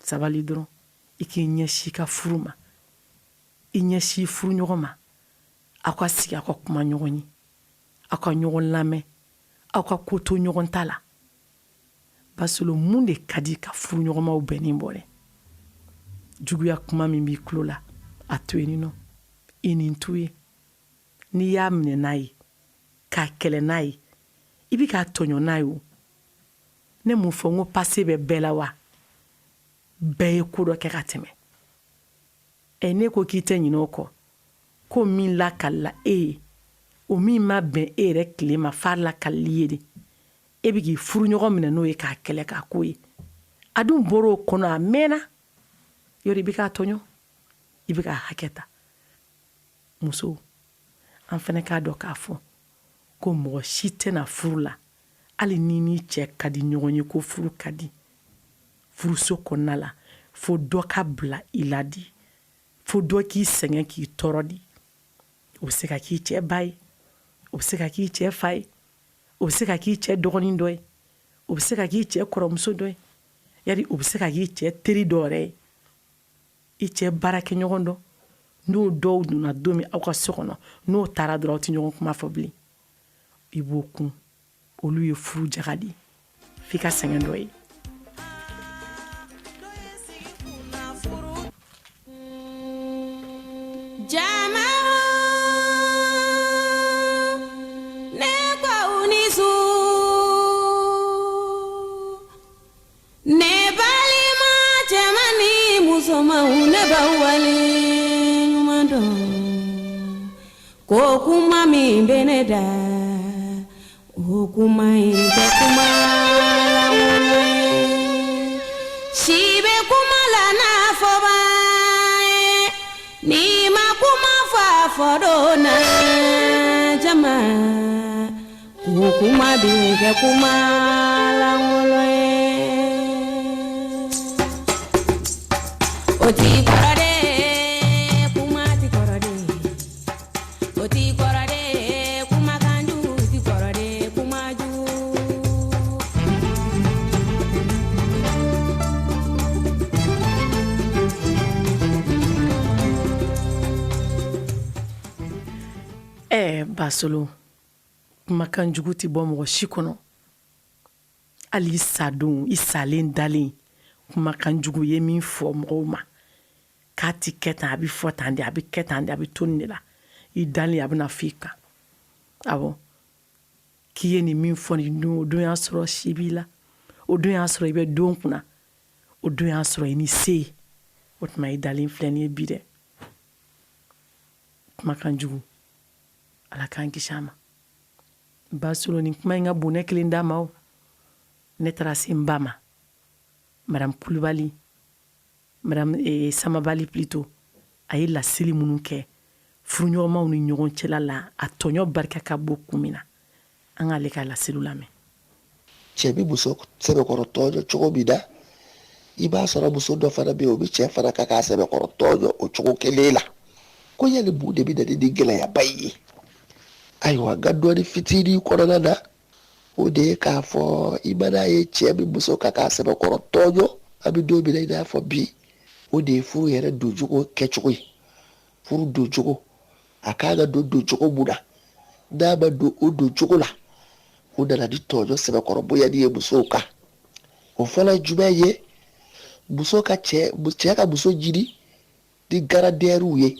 Speaker 5: Sabali dɔrɔn, i k'i ɲɛsin i ka furu ma, i ɲɛsin i furuɲɔgɔn ma. Aw ka sigi, aw ka kuma ɲɔgɔn ye, aw ka ɲɔgɔn lamɛn, aw ka ko to ɲɔgɔn ta la. Basolo, mun de ka di ka furuɲɔgɔnmaw bɛnnen bɔ dɛ? Juguya kuma min b'i tulo la, a to yen nɔ, i nin t'u ye. N'i y'a minɛ n'a ye, k'a kɛlɛ n'a ye, i bɛ k'a tɔɲɔ n'a ye o. Ne mun fɔ n ko passé bɛ bɛɛ la wa? Bɛɛ ye ko dɔ kɛ ka tɛmɛ. Ɛ, ne ko k'i tɛ ɲinɛ o kɔ, ko min lakalila e ye, o min ma bɛn e yɛrɛ tile ma, f'a lakalili ye de. E bɛ k'i furuɲɔgɔn minɛ n'o ye k'a kɛlɛ k'a k'o ye. A dun bɔra o kɔnɔ a mɛnna. Yɔrɔ i bɛ k'a tɔɲɔ, i bɛ k'a hakɛ ta. Musow, an fana k'a dɔn k'a fɔ ko mɔgɔ si tɛna furu la, hali ni ni cɛ ka di ɲɔgɔn ye, ko furu ka di furuso kɔnɔna la, fo dɔ ka bila i la di, fo dɔ k'i sɛgɛn k'i tɔɔrɔ di. O bɛ se ka k'i cɛ ba ye, o bɛ se ka k'i cɛ fa ye, o bɛ se ka k'i cɛ dɔgɔnin dɔ ye, o bɛ se ka k'i cɛ kɔrɔmuso dɔ ye, yali o bɛ se ka k'i cɛ teri dɔ yɛrɛ ye, i cɛ baarakɛɲɔgɔn dɔ. N'o dɔw donna don min aw ka so kɔnɔ, n'o taara dɔrɔn, aw tɛ ɲɔgɔn kuma fɔ bilen. I b'o kun, olu ye furu jaga de ye, f'i ka sɛgɛn dɔ ye.
Speaker 4: Jama, ne ko aw ni su. Ne balima cɛman ni musomanw, ne b'aw wale ɲuman dɔn. Ko kuma min bɛ ne da, o kuma in tɛ kuma lankolon ye. Si bɛ kuma la n'a fɔba ye, n'i ma kuma fɔ a fɔ don na, jama, ko kuma bɛ kɛ kuma lankolon ye. O ti kɔrɔ dɛ, kuma ti kɔrɔ dɛ. O ti kɔrɔ dɛ, kumakan jugu ti kɔrɔ dɛ, kuma jugu.
Speaker 5: Ɛ, Basolo, kumakan jugu tɛ bɔ mɔgɔ si kɔnɔ. Hali i sa don, i salen dalen, Kumakan jugu ye min fɔ mɔgɔw ma k'a ti kɛ tan, a bɛ fɔ tan de, a bɛ kɛ tan de, a bɛ to nin de la, i dalen a bɛna fɔ i kan. Awɔ, k'i ye nin min fɔ nin don, o don y'a sɔrɔ si b'i la, o don y'a sɔrɔ i bɛ don kunna, o don y'a sɔrɔ i ni se ye. O tuma i dalen filɛ nin ye bi dɛ. Kumakan jugu, Ala k'an kisi a ma. Basolo, nin kuma in ka bon ne kelen da ma o. Ne taara se n ba ma, Madame Kulubali, Madame Samabali plutôt. A ye laseli minnu kɛ furuɲɔgɔnmaw ni ɲɔgɔn cɛla la, a tɔɲɔ barika ka bon kun min na, an k'ale ka laseliw lamɛn.
Speaker 7: Cɛ bɛ muso sɛbɛkɔrɔ tɔɲɔ cogo min na, i b'a sɔrɔ muso dɔ fana bɛ yen, o bɛ cɛ fana ka k'a sɛbɛkɔrɔ tɔɲɔ o cogo kelen la. Ko yali mun de bɛ na ni nin gɛlɛyaba in ye? Ayiwa, n ka dɔɔni fitinin kɔnɔna na, o de ye k'a fɔ i mana ye cɛ bɛ muso ka k'a sɛbɛkɔrɔ tɔɲɔ, an bɛ don min na i n'a fɔ bi, o de ye furu yɛrɛ doncogo kɛcogo ye. Furu doncogo, a kan ka don doncogo mun na, n'a ma don o doncogo la, o nana ni tɔɲɔ sɛbɛkɔrɔ bonyani ye musow kan. O fɔlɔ ye jumɛn ye? Muso ka cɛ, cɛ ka muso ɲini ni grandeur ye,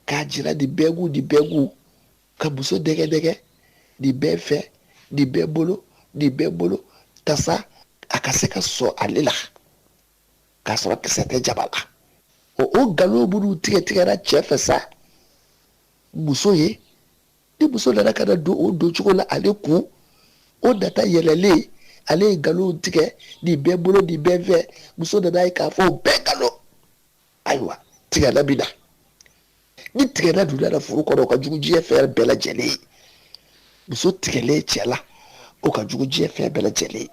Speaker 7: k'a jira nin bɛɛ kun, nin bɛɛ kun, ka muso nɛgɛ nɛgɛ nin bɛɛ fɛ, nin bɛɛ bolo, nin bɛɛ bolo, tasa a ka se ka sɔn ale la k'a sɔrɔ kisɛ tɛ jaba la. O nkalon minnu tigɛ tigɛra cɛ fɛ sa muso ye, ni muso nana ka na don o doncogo la ale kun, o nata yɛlɛlen, ale ye nkalon tigɛ nin bɛɛ bolo, nin bɛɛ fɛ, muso nana ye k'a fɔ o bɛɛ nkalon. Ayiwa, tigɛna bɛ na. Ni tigɛna donna na furu kɔnɔ, o ka jugu diɲɛ fɛn bɛɛ lajɛlen ye. Muso tigɛlen cɛ la, o ka jugu diɲɛ fɛn bɛɛ lajɛlen ye.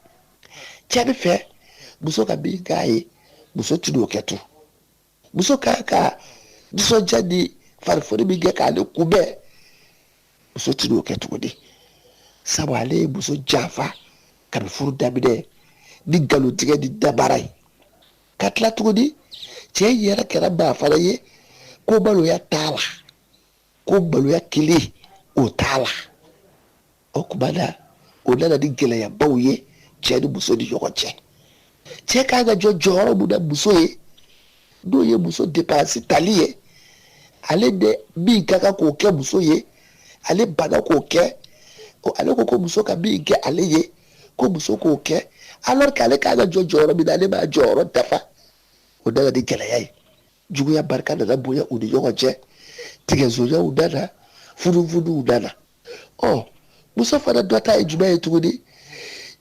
Speaker 7: Cɛ bɛ fɛ muso ka min k'a ye, muso tɛ n'o kɛ tun. Muso ka ka nisɔndiya ni farifoni min kɛ k'ale kunbɛn, muso tɛ n'o kɛ tuguni. Sabu ale ye muso janfa kabi furu daminɛ ni nkalontigɛ ni dabara ye. Ka tila tuguni, cɛ yɛrɛ kɛra maa fana ye ko maloya t'a la, ko maloya kelen o t'a la. O tuma na, o nana ni gɛlɛyabaw ye cɛ ni muso ni ɲɔgɔn cɛ. Cɛ kan ka jɔ jɔyɔrɔ mun na muso ye, n'o ye muso depansi tali ye, ale de min ka kan k'o kɛ muso ye, ale banna k'o kɛ. Ale ko ko muso ka min kɛ ale ye, ko muso k'o kɛ, alors que ale kan ka jɔ jɔyɔrɔ min na, ale b'a jɔyɔrɔ dafa. O nana ni gɛlɛya ye. Juguya barika nana bonya u ni ɲɔgɔn cɛ, tigɛzoɲaw nana, funufunuw nana. Ɔ, muso fana dɔ ta ye jumɛn ye tuguni?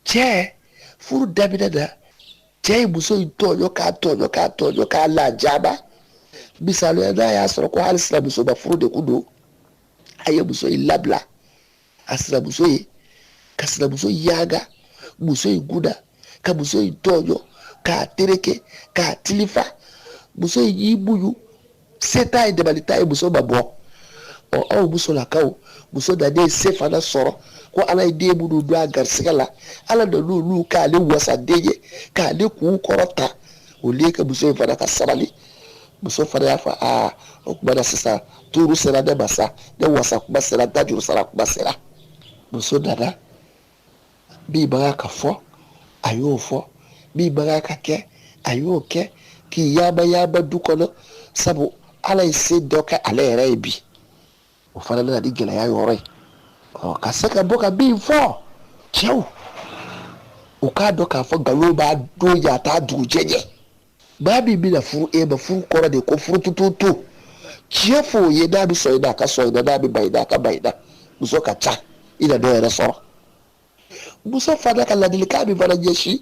Speaker 7: Cɛ furu daminɛ na, cɛ ye muso in tɔɲɔ, k'a tɔɲɔ, k'a tɔɲɔ, k'a lajaba. Misaliya, n'a y'a sɔrɔ ko hali sinamuso ma furu de kun don, a ye muso in labila a sinamuso ye, ka sinamuso yanga muso in kunna, ka muso in tɔɲɔ, k'a tereke, k'a tilifa. Muso in y'i muɲu, se t'a ye, dabali t'a ye, muso ma bɔ. Ɔ, aw musolakaw, muso nanen se fana sɔrɔ, ko Ala ye den minnu don a garisɛgɛ la, Ala nan'olu k'ale wasaden ye, k'ale kun kɔrɔta. O lieu que muso in fana ka sabali, muso fana y'a fɔ, aa, o tuma na sisan tuuru sera ne ma sa, ne wasa kuma sera, dajuru sara kuma sera. Muso nana, min man kan ka fɔ, a y'o fɔ, min man kan ka kɛ, a y'o kɛ, k'i yaama yaama du kɔnɔ, sabu Ala ye se dɔ kɛ ale yɛrɛ ye bi. O fana nana ni gɛlɛya yɔrɔ ye. Ɔ, ka se ka bɔ ka min fɔ cɛw, u k'a dɔn k'a fɔ nkalon b'a don ɲɛ, a t'a dugujɛ ɲɛ. Maa min bɛna furu e ma, furu kɔrɔ de ko furu tututu. Tiɲɛ fɔ o ye, n'a bɛ sɔn i na, a ka sɔn i na, n'a bɛ ban i na, a ka ban i na. Muso ka ca, i na dɔ yɛrɛ sɔrɔ. Muso fana ka ladilikan min fana ɲɛsin,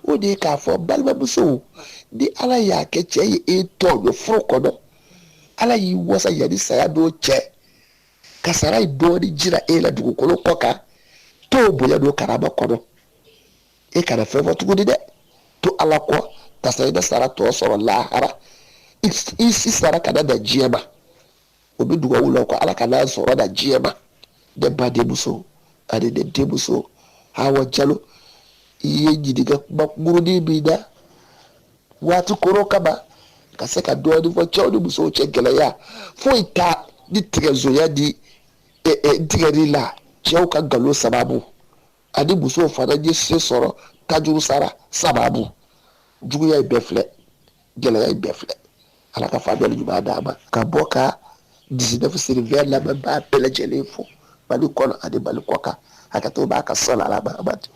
Speaker 7: o de ye k'a fɔ balimamusow, ni Ala y'a kɛ cɛ ye e tɔɲɔ furu kɔnɔ, Ala y'i wasa yanni saya don cɛ, ka sara in dɔɔni jira e la dugukolo kɔ kan, t'o bonya don karama kɔnɔ. E kana fɛn fɔ tuguni dɛ, to Ala kɔ, tasa i bɛ sara tɔ sɔrɔ lahara. I si sara kana da diɲɛ ma. O bɛ dugawu la ko Ala kana sɔrɔ da diɲɛ ma. Ne ba denmuso ani ne denmuso Hawa Jalo, i ye ɲininka kuma kunkurunin min na waati koro kama, ka se ka dɔɔnin fɔ cɛw ni musow cɛ gɛlɛya foyi t'a ni tigɛzonya ni tigɛli la, cɛw ka nkalon sababu, ani musow fana ye se sɔrɔ tajuru sara sababu. Juguya ye bɛɛ filɛ, gɛlɛya ye bɛɛ filɛ. Ala ka faamuyali ɲuman d'an ma. Ka bɔ ka 19 sur 20 lamɛnbaa bɛɛ lajɛlen fo Mali kɔnɔ ani Mali kɔ kan. Hakɛto b'a ka sɔn ala Mahamadu.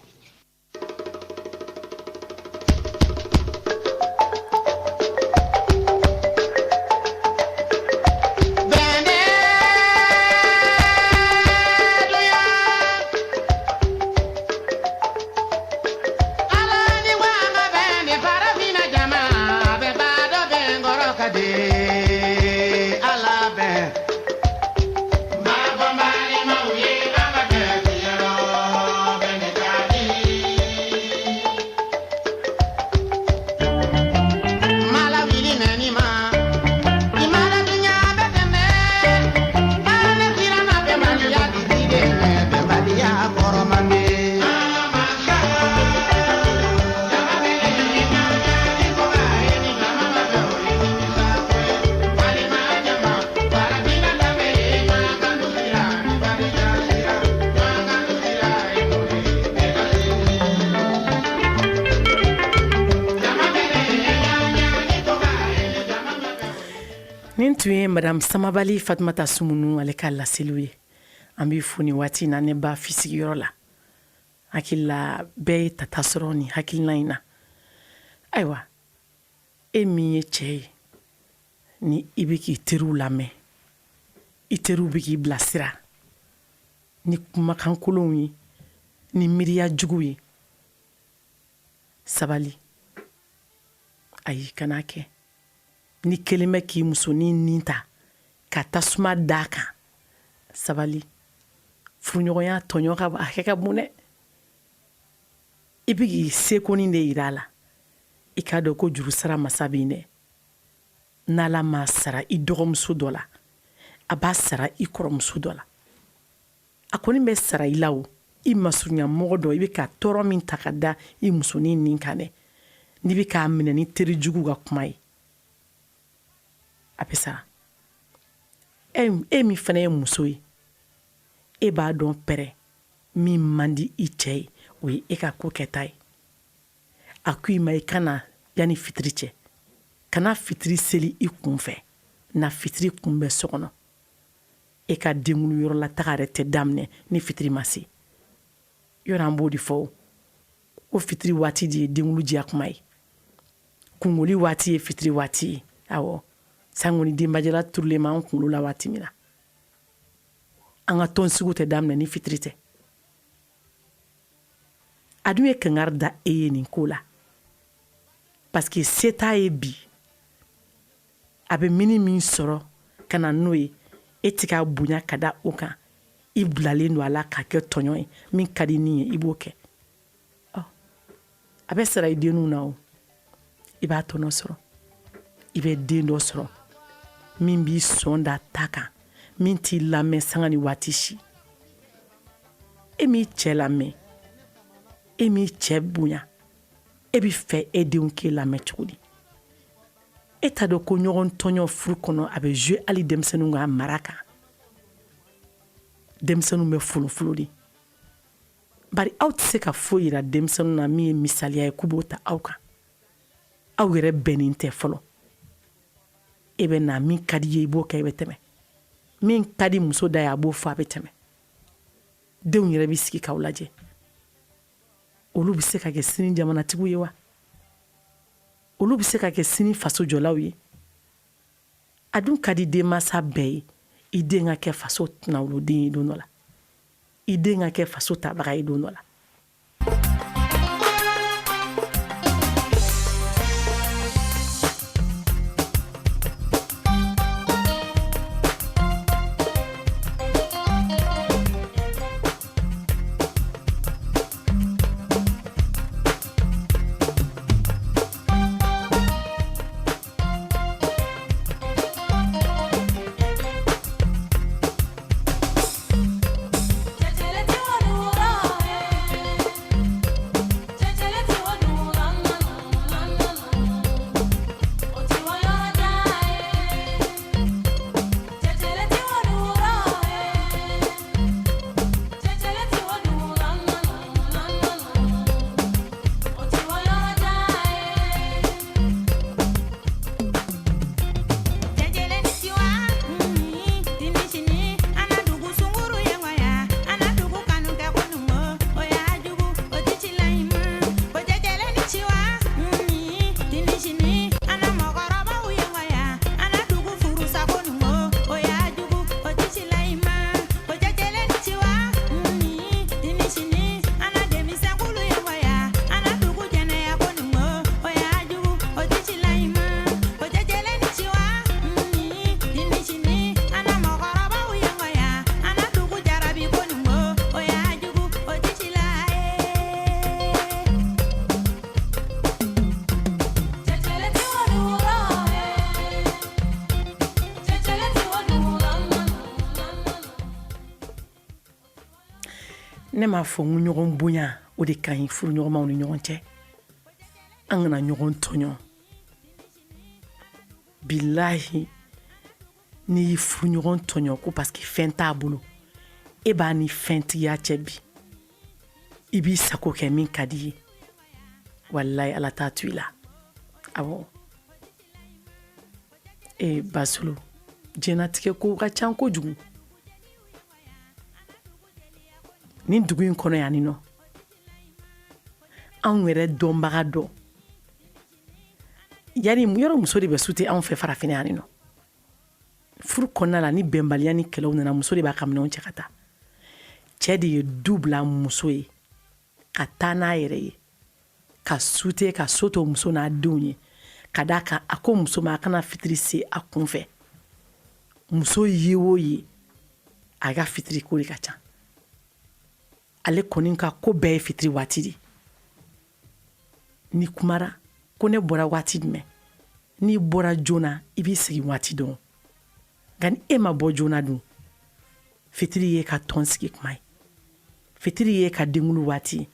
Speaker 5: Nin tun ye madame Samabali Fatumata Sumunu ale ka laseliw ye. An b'i fo nin waati na ne ba fi sigiyɔrɔ la. Hakili la bɛɛ ye tata sɔrɔ nin hakilina in na. Ayiwa, e min ye cɛ ye, ni i bɛ k'i teriw lamɛn, i teriw bɛ k'i bilasira ni kumakan kolonw ye, ni miiriya jugu ye, sabali. Ayi, kan'a kɛ. Ni kelen bɛ k'i musonin nin ta ka tasuma d'a kan, sabali. Furuɲɔgɔnya tɔɲɔ ka a hakɛ ka bon dɛ. I bɛ k'i sekonin de yira a la. I k'a dɔn ko juru sara masa bɛ yen dɛ. N'Ala m'a sara i dɔgɔmuso dɔ la, a b'a sara i kɔrɔmuso dɔ la. A kɔni bɛ sara i la o, i masurunya mɔgɔ dɔ, i bɛ ka tɔɔrɔ min ta ka da i musonin nin kan dɛ, n'i bɛ k'a minɛ ni teri jugu ka kuma ye, a bɛ sara. E min fana ye muso ye, e b'a dɔn pɛrɛ min man di i cɛ ye, o ye e ka ko kɛta ye. A ko i ma i kana yanni fitiri cɛ, kana fitiri seli i kun fɛ, na fitiri kunbɛn so kɔnɔ. E ka denkulu yɔrɔ la taga yɛrɛ tɛ daminɛ ni fitiri ma se. Yɔrɔ an b'o de fɔ, ko fitiri waati de ye denkulu diya kuma ye, kungoli waati ye fitiri waati ye. Awɔ, sango ni denbajala turulen b'an kunkolo la waati min na, an ka tɔnsigiw tɛ daminɛ ni fitiri tɛ. A dun ye kangari da e ye nin ko la, parce que se t'a ye bi, a bɛ mini min sɔrɔ ka na n'o ye, e tɛ k'a bonya ka da o kan. I bilalen don a la k'a kɛ tɔɲɔ ye, min ka di nin ye i b'o kɛ. A bɛ sara i denninw na o, i b'a tɔnɔ sɔrɔ. I bɛ den dɔ sɔrɔ min b'i sɔn da ta kan, min t'i lamɛn sanga ni waati si. E m'i cɛ lamɛn, e m'i cɛ bonya, e bɛ fɛ e denw k'e lamɛn cogo di? E t'a dɔn ko ɲɔgɔn tɔɲɔ furu kɔnɔ, a bɛ jouer hali denmisɛnninw ka mara kan. Denmisɛnninw bɛ folofolo de, bari aw tɛ se ka foyi yira denmisɛnninw na min ye misaliya ye k'u b'o ta aw kan. Aw yɛrɛ bɛnnen tɛ fɔlɔ. E bɛ na, min ka di i ye i b'o kɛ, i bɛ tɛmɛ. Min ka di muso da ye, a b'o fɔ, a bɛ tɛmɛ. Denw yɛrɛ bɛ sigi k'aw lajɛ. Olu bɛ se ka kɛ sini jamanatigiw ye wa? Olu bɛ se ka kɛ sini fasojɔlaw ye? A dun ka di denmansa bɛɛ ye i den ka kɛ faso kunnawoloden ye don dɔ la, i den ka kɛ faso tabaga ye don dɔ la. Ne m'a fɔ n ko ɲɔgɔn bonya, o de ka ɲi furuɲɔgɔnmaw ni ɲɔgɔn cɛ. An kana ɲɔgɔn tɔɲɔ. Bilahi, n'i y'i furuɲɔgɔn tɔɲɔ ko parce que fɛn t'a bolo, e b'a ni fɛntigiya cɛ bi, i b'i sago kɛ min ka di i ye. Walayi, Ala t'a to i la. Awɔ, e Basulu, diɲɛnatigɛ kow ka ca kojugu nin dugu in kɔnɔ yan nɔ. Anw yɛrɛ dɔnbaga dɔ yanni yɔrɔ, muso de bɛ sute anw fɛ farafinna yan nɔ. Furu kɔnɔna la, ni bɛnbaliya ni kɛlɛw nana, muso de b'a ka minɛnw cɛ ka taa. Cɛ de ye du bila muso ye ka taa n'a yɛrɛ ye, ka sute, ka so to muso n'a denw ye, ka d'a kan a ko muso ma a kana fitiri se a kun fɛ. Muso ye o ye, a ka fitiri ko de ka ca. Ale kɔni ka ko bɛɛ ye fitiri waati de. Ni kumara ko ne bɔra waati jumɛn, n'i bɔra joona i b'i sigi waati dɔn, nka ni e ma bɔ joona dun, fitiri ye ka tɔn sigi kuma ye, fitiri ye ka denkunli waati ye,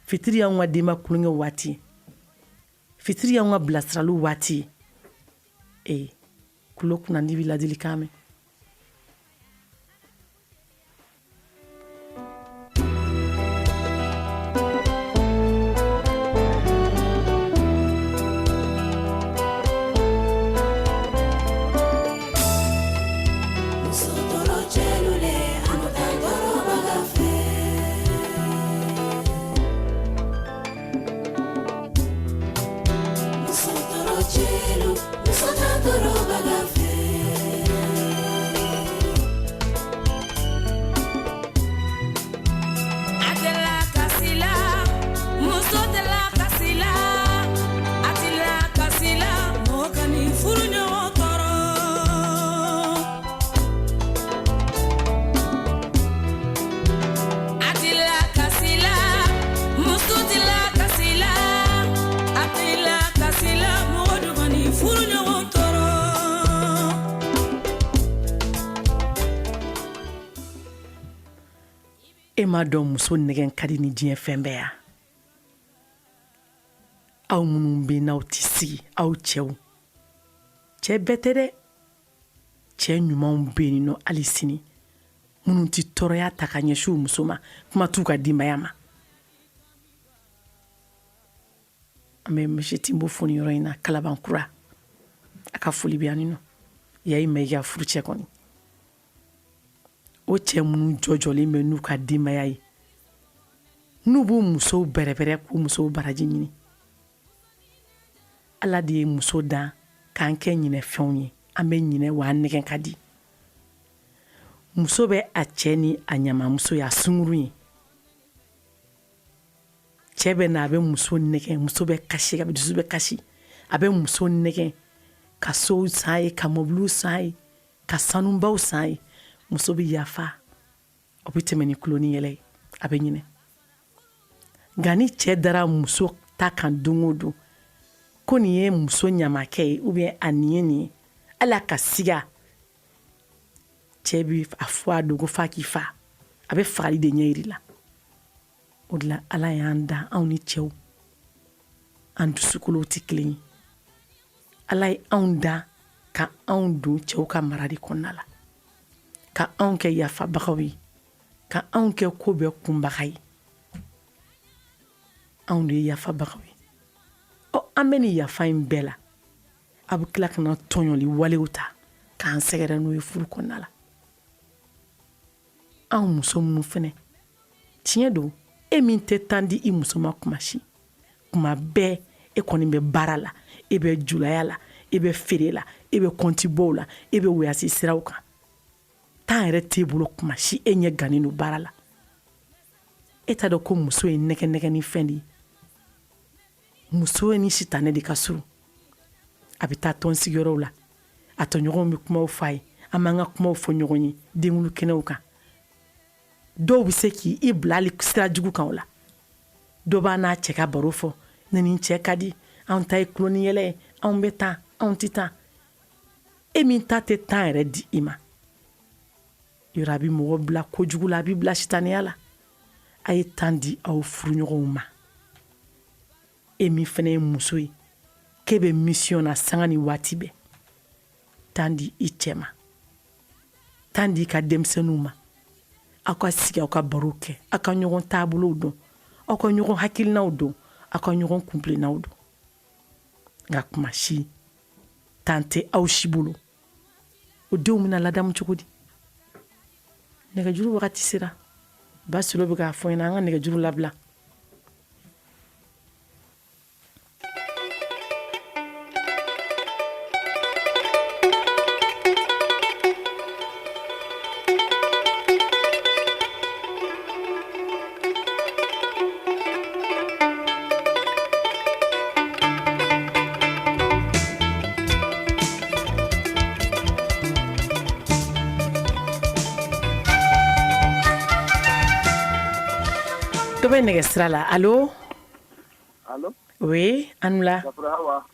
Speaker 5: fitiri y'anw ka denba kulonkɛ waati ye, fitiri y'anw ka bilasiraliw waati ye. Ee, kulo kunnandi bɛ ladilikan mɛn. E m'a dɔn muso nɛgɛn ka di ni diɲɛ fɛn bɛɛ ya. Aw minnu bɛ n'aw tɛ sigi, aw cɛw, cɛ bɛɛ tɛ dɛ, cɛ ɲumanw bɛ yen nɔ hali sini minnu tɛ tɔɔrɔya ta ka ɲɛsin u muso ma, kuma t'u ka denbaya ma. An bɛ monsieur Timbo fo nin yɔrɔ in na, Kalabankura, a ka foli bɛ yan nɔ. Yayi Mayiga furucɛ kɔni, o cɛ minnu jɔjɔlen bɛ n'u ka denbaya ye, n'u b'u musow bɛrɛbɛrɛ k'u musow baraji ɲini. Ala de ye muso dan k'an kɛ ɲinɛfɛnw ye. An bɛ ɲinɛ wa an nɛgɛn ka di. Muso bɛ a cɛ ni a ɲamamuso ye, a sungurun ye. Cɛ bɛ na, a bɛ muso nɛgɛn, muso bɛ kasi, a bɛ dusu bɛ kasi, a bɛ muso nɛgɛn ka sow san ye, ka mobiliw san ye, ka sanubaw san ye. Muso bɛ yafa, o bɛ tɛmɛ ni tulon ni yɛlɛ ye, a bɛ ɲinɛ. Nka ni cɛ dara muso ta kan don o don ko nin ye muso ɲamakɛ ye ou bien a nin ye nin ye, hali a ka siga, cɛ bɛ a fɔ a dogo f'a k'i fa, a bɛ fagali de ɲɛ yir'i la. O de la Ala y'an dan, anw ni cɛw, an dusukolow tɛ kelen ye. Ala ye anw dan ka anw don cɛw ka mara de kɔnɔna la, ka anw kɛ yafabagaw ye, ka anw kɛ ko bɛɛ kunbaga ye. Anw de ye yafabagaw ye. Ɔ, an bɛ nin yafa in bɛɛ la, a bɛ tila ka na tɔɲɔli walew ta k'an sɛgɛrɛ n'o ye furu kɔnɔna la. Anw muso minnu fɛnɛ, tiɲɛ don, e min tɛ temps di i muso ma kuma si, kuma bɛɛ e kɔni bɛ baara la, e bɛ julaya la, e bɛ feere la, e bɛ kɔntibɔw la, e bɛ voyage siraw kan, temps yɛrɛ t'e bolo kuma si, e ɲɛ gannen don baara la. E t'a dɔn ko muso ye nɛgɛ nɛgɛni fɛn de ye. Muso ni sitanɛ de ka surun. A bɛ taa tɔn sigiyɔrɔw la, a tɔɲɔgɔnw bɛ kumaw fɔ a ye, an b'an ka kumaw fɔ ɲɔgɔn ye denkunli kɛnɛw kan. Dɔw bɛ se k'i bila hali sira jugu kan o la. Dɔ b'a n'a cɛ ka baro fɔ, ne ni cɛ ka di, anw ta ye tulon ni yɛlɛ ye, anw bɛ tan, anw tɛ tan. E min ta tɛ temps yɛrɛ di i ma, yɔrɔ a bɛ mɔgɔ bila kojugu la, a bɛ bila sitanɛya la. A ye temps di aw furuɲɔgɔnw ma. E min fana ye muso ye, k'e bɛ mission na sanga ni waati bɛɛ, temps di i cɛ ma, temps di i ka denmisɛnninw ma. Aw ka sigi, aw ka baro kɛ, aw ka ɲɔgɔn taabolow dɔn, aw ka ɲɔgɔn hakilinaw dɔn, aw ka ɲɔgɔn kuntilennaw dɔn. Nka kuma si temps tɛ aw si bolo. O denw bɛna ladamu cogo di? Nɛgɛjuru wagati sera. Basilo bɛ k'a fɔ n ɲɛna an ka nɛgɛjuru labila. Dɔ bɛ nɛgɛ sira la. Allo?
Speaker 8: Allo?
Speaker 5: Oui, a ni wula.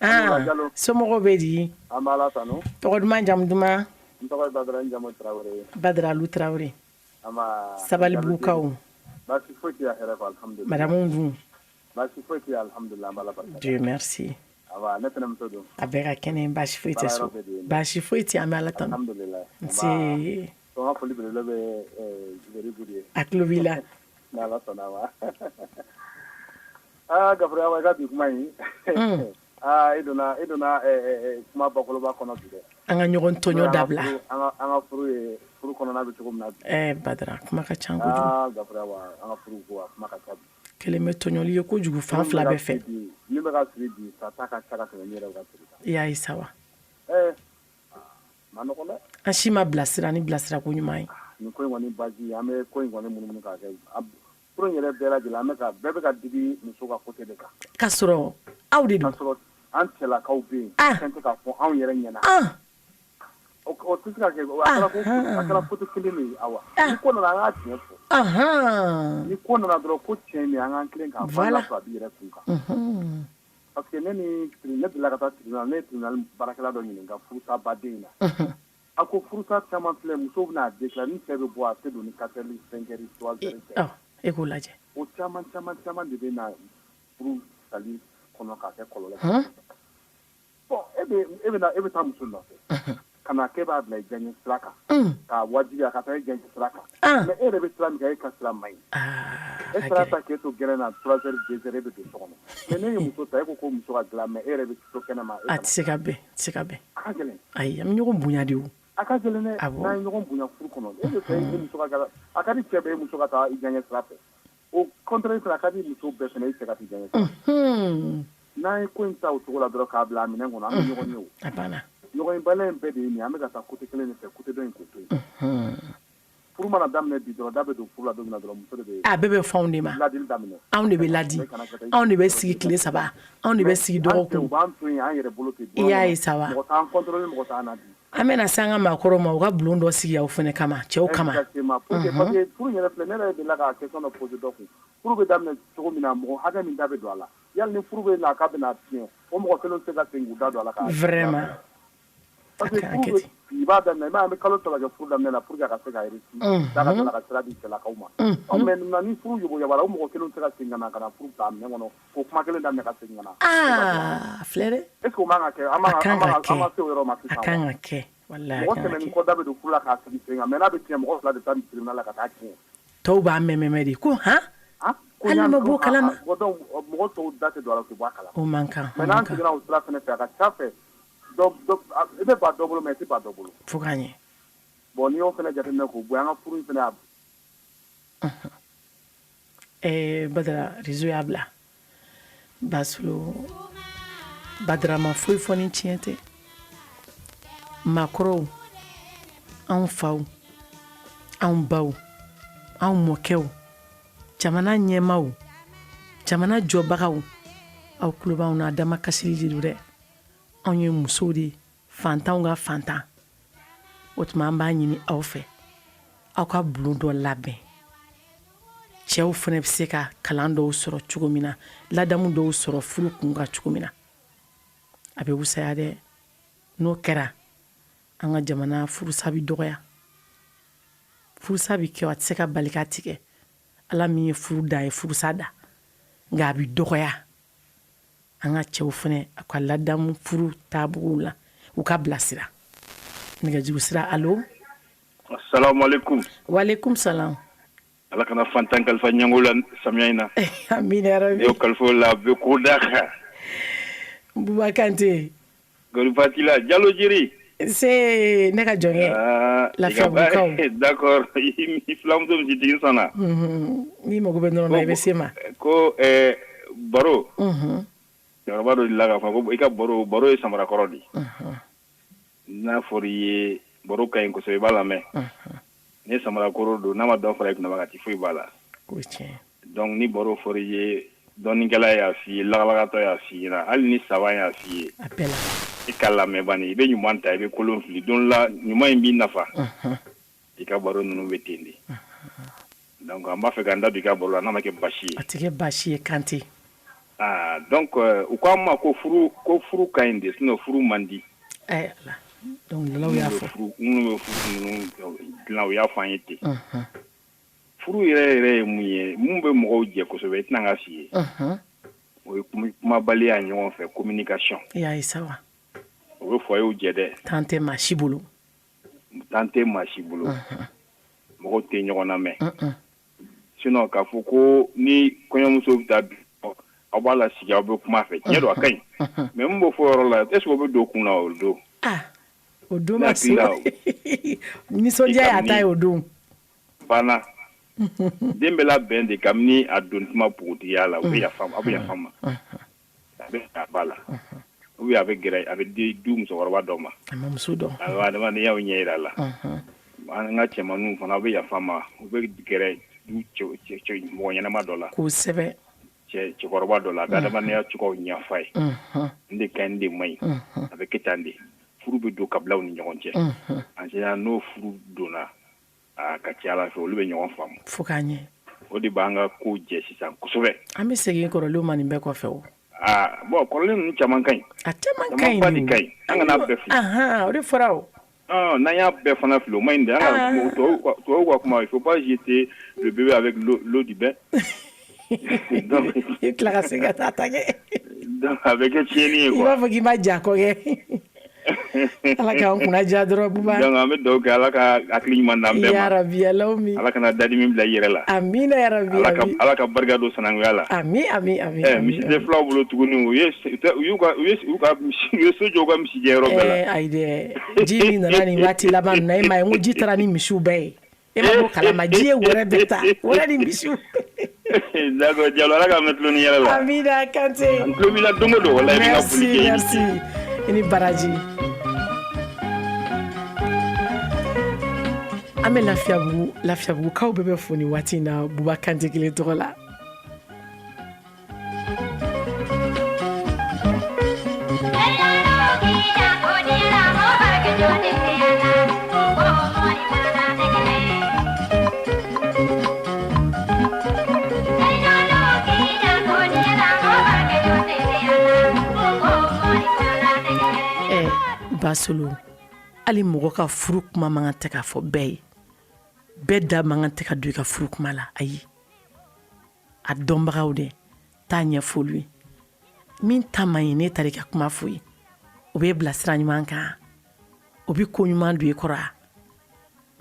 Speaker 8: Ah,
Speaker 5: somɔgɔw bɛ di?
Speaker 8: An b'Ala tanu.
Speaker 5: Tɔgɔ duman, jamu duman?
Speaker 8: N tɔgɔ ye Badara, n jamu Tarawele.
Speaker 5: Badara Alu Tarawele.
Speaker 8: Anba.
Speaker 5: Sabalibugukaw.
Speaker 8: Baasi foyi tɛ yan, hɛrɛ kɔ, alhamdulilayi.
Speaker 5: Madamu dun?
Speaker 8: Baasi foyi tɛ yen, alhamdulilayi, an b'Ala barika da.
Speaker 5: Dieu merci.
Speaker 8: Anba, ne tɛnɛmuso dun?
Speaker 5: A bɛɛ ka kɛnɛ, baasi foyi tɛ so.
Speaker 8: Baarayɔrɔ bɛ di?
Speaker 5: Baasi foyi tɛ, an bɛ Ala tanu.
Speaker 8: Alhamdulilayi.
Speaker 5: Nse.
Speaker 8: N ka foli belebele bɛ Zuberibu de ye.
Speaker 5: A tulo b'i la.
Speaker 8: N'Ala sɔnna a ma. Aa Gafure Awa i ka bi kuma in aa i donna kuma bakuruba kɔnɔ bi dɛ.
Speaker 5: An ka ɲɔgɔn tɔɲɔ dabila.
Speaker 8: An ka furu ye furu kɔnɔna bɛ cogo min na bi.
Speaker 5: Ɛɛ Badara kuma ka ca kojugu.
Speaker 8: Aa Gafure Awa an ka furu ko a kuma ka ca bi.
Speaker 5: Kelen bɛ tɔɲɔli ye kojugu fan fila bɛɛ fɛ.
Speaker 8: Min bɛ ka siri bi sata ka ca ka tɛmɛ min yɛrɛ bɛ ka siri kan.
Speaker 5: I y'a ye sa wa.
Speaker 8: Ɛɛ ma nɔgɔn dɛ.
Speaker 5: An si ma bilasira ni bilasirako ɲuman ye.
Speaker 8: Nin ko in kɔni basi an bɛ ko in kɔni munumunu k'a kɛ furu in yɛrɛ bɛɛ lajɛlen an bɛ ka bɛɛ bɛ ka digi muso ka côté de kan.
Speaker 5: K'a sɔrɔ aw de don.
Speaker 8: K'a sɔrɔ an cɛlakaw bɛ yen. Fɛn tɛ ka fɔ anw yɛrɛ ɲɛna. O tɛ se ka kɛ a kɛra côté kelen de ye Awa. Ni ko nana an k'a tiɲɛ fɔ. Ni ko nana dɔrɔn ko tiɲɛ min an k'an tilen k'a fɔ n'a sɔrɔ a b'i yɛrɛ kun kan. Parce que ne ni ne delila ka taa tribunal ne ye tribunal baarakɛla dɔ ɲininka furusa baden in na. A ko furusa caman filɛ musow bɛna a déclarer ni cɛ bɛ bɔ a tɛ don ni 4 heures 5 heures 3 heures cɛ.
Speaker 5: E k'o lajɛ.
Speaker 8: O caman caman caman de bɛ na furu sali kɔnɔ k'a kɛ kɔlɔlɔ ye. Bon e bɛ taa muso nɔfɛ ka na k'e b'a bila i diyaɲɛ sira kan k'a wajibiya ka taa i diyaɲɛ sira kan mais e yɛrɛ bɛ sira min kan e ka sira man ɲi. E sira ta k'e to gɛrɛn na 3 heures 2 heures e bɛ don so kɔnɔ mais n'e ye muso ta e ko ko muso ka dilan mais e yɛrɛ bɛ to kɛnɛma.
Speaker 5: A tɛ se ka bɛn, a tɛ se ka bɛn.
Speaker 8: A ka gɛlɛn.
Speaker 5: Ayi, an bɛ ɲɔgɔn bonya de o.
Speaker 8: A ka gɛlɛn dɛ.
Speaker 5: Awɔ.
Speaker 8: N'an ye ɲɔgɔn bonya furu kɔnɔ e bɛ fɛ e muso ka ga a ka di cɛ bɛɛ ye muso ka taa i diyaɲɛ sira fɛ au contraire fana a ka di muso bɛɛ fana i cɛ ka taa i diyaɲɛ sira fɛ. N'an ye ko in ta o cogo la dɔrɔn k'a bila a minɛn kɔnɔ an bɛ ɲɔgɔn ye o.
Speaker 5: A banna.
Speaker 8: Ɲɔgɔnyebaliya in bɛɛ de ye nin ye an bɛ ka taa côté kelen de fɛ côté dɔ in k'o to yen. Furu mana daminɛ bi dɔrɔn da bɛ don furu la don min na dɔrɔn muso de bɛ.
Speaker 5: A bɛɛ bɛ fɔ anw de ma.
Speaker 8: Ladili daminɛ.
Speaker 5: Anw de bɛ ladi anw de bɛ sigi tile 3 anw de bɛ sigi dɔgɔkun.
Speaker 8: U b'an to yen an yɛrɛ bolo ten.
Speaker 5: I y'a ye sa wa.
Speaker 8: Mɔgɔ t'an contrôler mɔgɔ t'an ladi.
Speaker 5: An bɛna se an ka maakɔrɔw ma u ka bulon dɔ sigi aw fana kama cɛw kama.
Speaker 8: Exactement pour que parce que furu yɛrɛ filɛ ne yɛrɛ delila ka question dɔ poser dɔ kun furu bɛ daminɛ cogo min na mɔgɔ hakɛ min da bɛ don a la yali ni furu bɛ na k'a bɛna tiɲɛ o mɔgɔ kelen tɛ se ka segin k'u da don a la ka.
Speaker 5: Vraiment.
Speaker 8: Parce que furu bɛ i b'a daminɛ i m'a ye an bɛ kalo 3 kɛ furu daminɛ la pour que a ka se ka réussir da ka ka sira di cɛlakaw ma. Ɔ mais ni furu yoboyabara o mɔgɔ kelen tɛ se ka segin ka na furu bila a minɛn kɔnɔ k'o kuma kelen daminɛ ka segin ka na.
Speaker 5: Aa a filɛ dɛ.
Speaker 8: Est ce que o man ka kɛ an ma se o yɔrɔ ma sisan.
Speaker 5: A kan ka kɛ walahi.
Speaker 8: Mɔgɔ 100 ni kɔ da bɛ don furu la k'a sigi sen kan mais n'a bɛ tiɲɛ mɔgɔ 2 de bɛ taa tribunal la ka taa tiɲɛ.
Speaker 5: Tɔw b'a mɛn de ko han. Hali ne ma bɔ o kalama.
Speaker 8: Mɔgɔ tɔw da tɛ don a la u tɛ bɔ a kalama.
Speaker 5: O man kan.
Speaker 8: Mais n'an seginna o sira fana fɛ a ka ca fɛ i bɛ ba dɔ bolo mais i tɛ ba dɔ bolo.
Speaker 5: Fo k'a ɲɛ.
Speaker 8: Bon n'i y'o fana jateminɛ k'o bɔ an ka furu in fana.
Speaker 5: Badara réseau y'a bila. Baslo Badara ma foyi fɔ ni tiɲɛ tɛ. Maakɔrɔw, anw faw, anw baw, anw mɔkɛw, jamana ɲɛmaaw, jamana jɔbagaw, aw tulo b'anw na dama kasili de don dɛ. Anw ye musow de ye, fantanw ka fantan. O tuma an b'a ɲini aw fɛ, aw ka bulon dɔ labɛn. Cɛw fana bɛ se ka kalan dɔw sɔrɔ cogo min na, ladamu dɔw sɔrɔ furu kun kan cogo min na. A bɛ wusaya dɛ. N'o kɛra, an ka jamana furusa bɛ dɔgɔya. Furusa bɛ kɛ, a tɛ se ka bali ka tigɛ. Ala min ye furu da, ye furusa da, nka a bɛ dɔgɔya. An ka cɛw fana, a ka ladamu furu taabolo la, u ka bilasira. Nɛgɛjuru sira, allo?
Speaker 9: Asalaamaaleykum.
Speaker 5: Walekum salam.
Speaker 9: Ala kana fantan kalifa ɲɛngo la samiya in na.
Speaker 5: Amina yarabi.
Speaker 9: N'i y'o kalifa o la, a bɛ ko da kan.
Speaker 5: Buba Kante.
Speaker 9: Gori Fatila Jalo Jiri.
Speaker 5: Se ne ka jɔnkɛ. Lafiyabugukaw.
Speaker 9: D'accord, i filamuso misitigi sɔnna.
Speaker 5: N'i mago bɛ nɔnɔ na, i bɛ se ma.
Speaker 9: Ko baro. Cɛkɔrɔba dɔ delila k'a fɔ ko i ka baro, baro ye samarakɔrɔ de ye. N'a fɔra i ye baro ka ɲi kosɛbɛ, i b'a lamɛn. Ni samarakɔrɔ don, n'a ma dɔ fara i kunna, ti foyi b'a la. Donc ni baro fɔra i ye, dɔnnikɛla y'a f'i ye, lagalagatɔ y'a f'i ɲɛna, hali ni saba y'a f'i ye, i ka lamɛn bani, i bɛ ɲuman ta, i bɛ kolon fili. Don la ɲuman in b'i nafa. I ka baro ninnu bɛ ten de. Donc an b'a fɛ k'an da don i ka baro la, n'a ma kɛ basi ye.
Speaker 5: A tɛ kɛ basi ye, Kante.
Speaker 9: Ah, donc u k'an ma ko furu ka ɲi de, sinon furu man di.
Speaker 5: Ayi Ala, dɔnkilidalaw y'a fɔ.
Speaker 9: Minnu bɛ furu ninnu dilan, u y'a fɔ an ye ten. Furu yɛrɛ yɛrɛ ye mun ye, mun bɛ mɔgɔw jɛ kosɛbɛ, i tɛna n ka f'i ye. O ye kumabaliya ɲɔgɔn fɛ, communication.
Speaker 5: I y'a ye sa wa.
Speaker 9: O bɛ foyerw jɛ dɛ.
Speaker 5: Temps tɛ maa si bolo.
Speaker 9: Temps tɛ maa si bolo. Mɔgɔw tɛ ɲɔgɔn lamɛn. Sinon k'a fɔ ko ni kɔɲɔmuso bɛ taa bi, aw b'a la sigi, aw bɛ kuma fɛ, tiɲɛ don, a ka ɲi. Mais mun b'o fɔ yɔrɔ la, est ce que o bɛ don kun na o don?
Speaker 5: Ah, o don ma se. Nisɔndiya y'a ta ye o don.
Speaker 9: Banna. Den bɛ labɛn de kabini a don tuma npogotigiya la, u bɛ yafa, aw bɛ yafa ma. A bɛ a ba la. Ou bien a bɛ gɛrɛ, a bɛ di du musokɔrɔba dɔ ma.
Speaker 5: A ma muso dɔn.
Speaker 9: A bɛ adamadenya ɲɛ yira a la. An ka cɛmaninw fana, aw bɛ yafa ma, u bɛ gɛrɛ du cɛ mɔgɔ ɲɛnama dɔ la.
Speaker 5: Kosɛbɛ.
Speaker 9: Cɛkɔrɔba dɔ la, a bɛ adamadenya cogoyaw ɲɛf'a ye. Nin de ka ɲi, nin de man ɲi. A bɛ kɛ tan de. Furu bɛ don kabilaw ni ɲɔgɔn cɛ. En général, n'o furu donna, a ka ca Ala fɛ, olu bɛ ɲɔgɔn faamu.
Speaker 5: Fo k'a ɲɛ.
Speaker 9: O de b'an ka ko jɛ sisan kosɛbɛ.
Speaker 5: An bɛ segin kɔrɔlenw ma nin bɛɛ kɔfɛ o.
Speaker 9: Aa bon, kɔrɔlen ninnu caman ka ɲi.
Speaker 5: A caman ka ɲi.
Speaker 9: Camanba de ka ɲi. An kana bɛɛ fili.
Speaker 5: O de fɔra o.
Speaker 9: N'an y'a bɛɛ fana fili, o man ɲi dɛ. An ka tubabuw ka kuma, il faut pas jeter le bébé avec l'eau du bain. Donc
Speaker 5: i tila ka segin ka taa ta kɛ.
Speaker 9: Donc a bɛ kɛ tiɲɛni ye quoi.
Speaker 5: I b'a fɔ k'i ma ja kɔ kɛ. Ala k'an kunna diya dɔrɔn, Buba.
Speaker 9: Donc an bɛ dugawu kɛ, Ala ka hakili ɲuman d'an bɛɛ ma.
Speaker 5: Ya rabi, Allahumma.
Speaker 9: Ala kana dadimi bila i yɛrɛ la.
Speaker 5: Amina ya rabi.
Speaker 9: Ala ka barika don sanankuya la.
Speaker 5: Ami ami ami.
Speaker 9: Misi tɛ filaw bolo tuguni, u ye u ka u ye so jɔ u ka misijɛ yɔrɔ bɛɛ la.
Speaker 5: Ayi dɛ, ji min nana nin waati laban ninnu na, e m'a ye n ko ji taara ni misiw bɛɛ ye. E ma bɔ kalama, ji ye wɛrɛ bɛɛ ta, wɛrɛ ni misiw.
Speaker 9: D'accord Jalo, Ala k'an mɛn tulo ni yɛlɛ la.
Speaker 5: Amina Kante.
Speaker 9: N tulo b'i la don o don, walahi, i bɛ n ka foli kɛ.
Speaker 5: Merci, merci. I ni baraji. An bɛ Lafiyabugu, Lafiyabugukaw bɛɛ bɛ fo nin waati in na Buba Kante kelen tɔgɔ la. Basolo, hali mɔgɔ ka furu kuma man kan tɛ ka fɔ bɛɛ ye. Bɛɛ da man kan tɛ ka don i ka furu kuma la. Ayi, a dɔnbagaw dɛ, taa ɲɛfɔ olu ye. Min ta man ɲi, n'e taara i ka kuma f'u ye, o b'e bila sira ɲuman kan, o bɛ ko ɲuman don i kɔrɔ.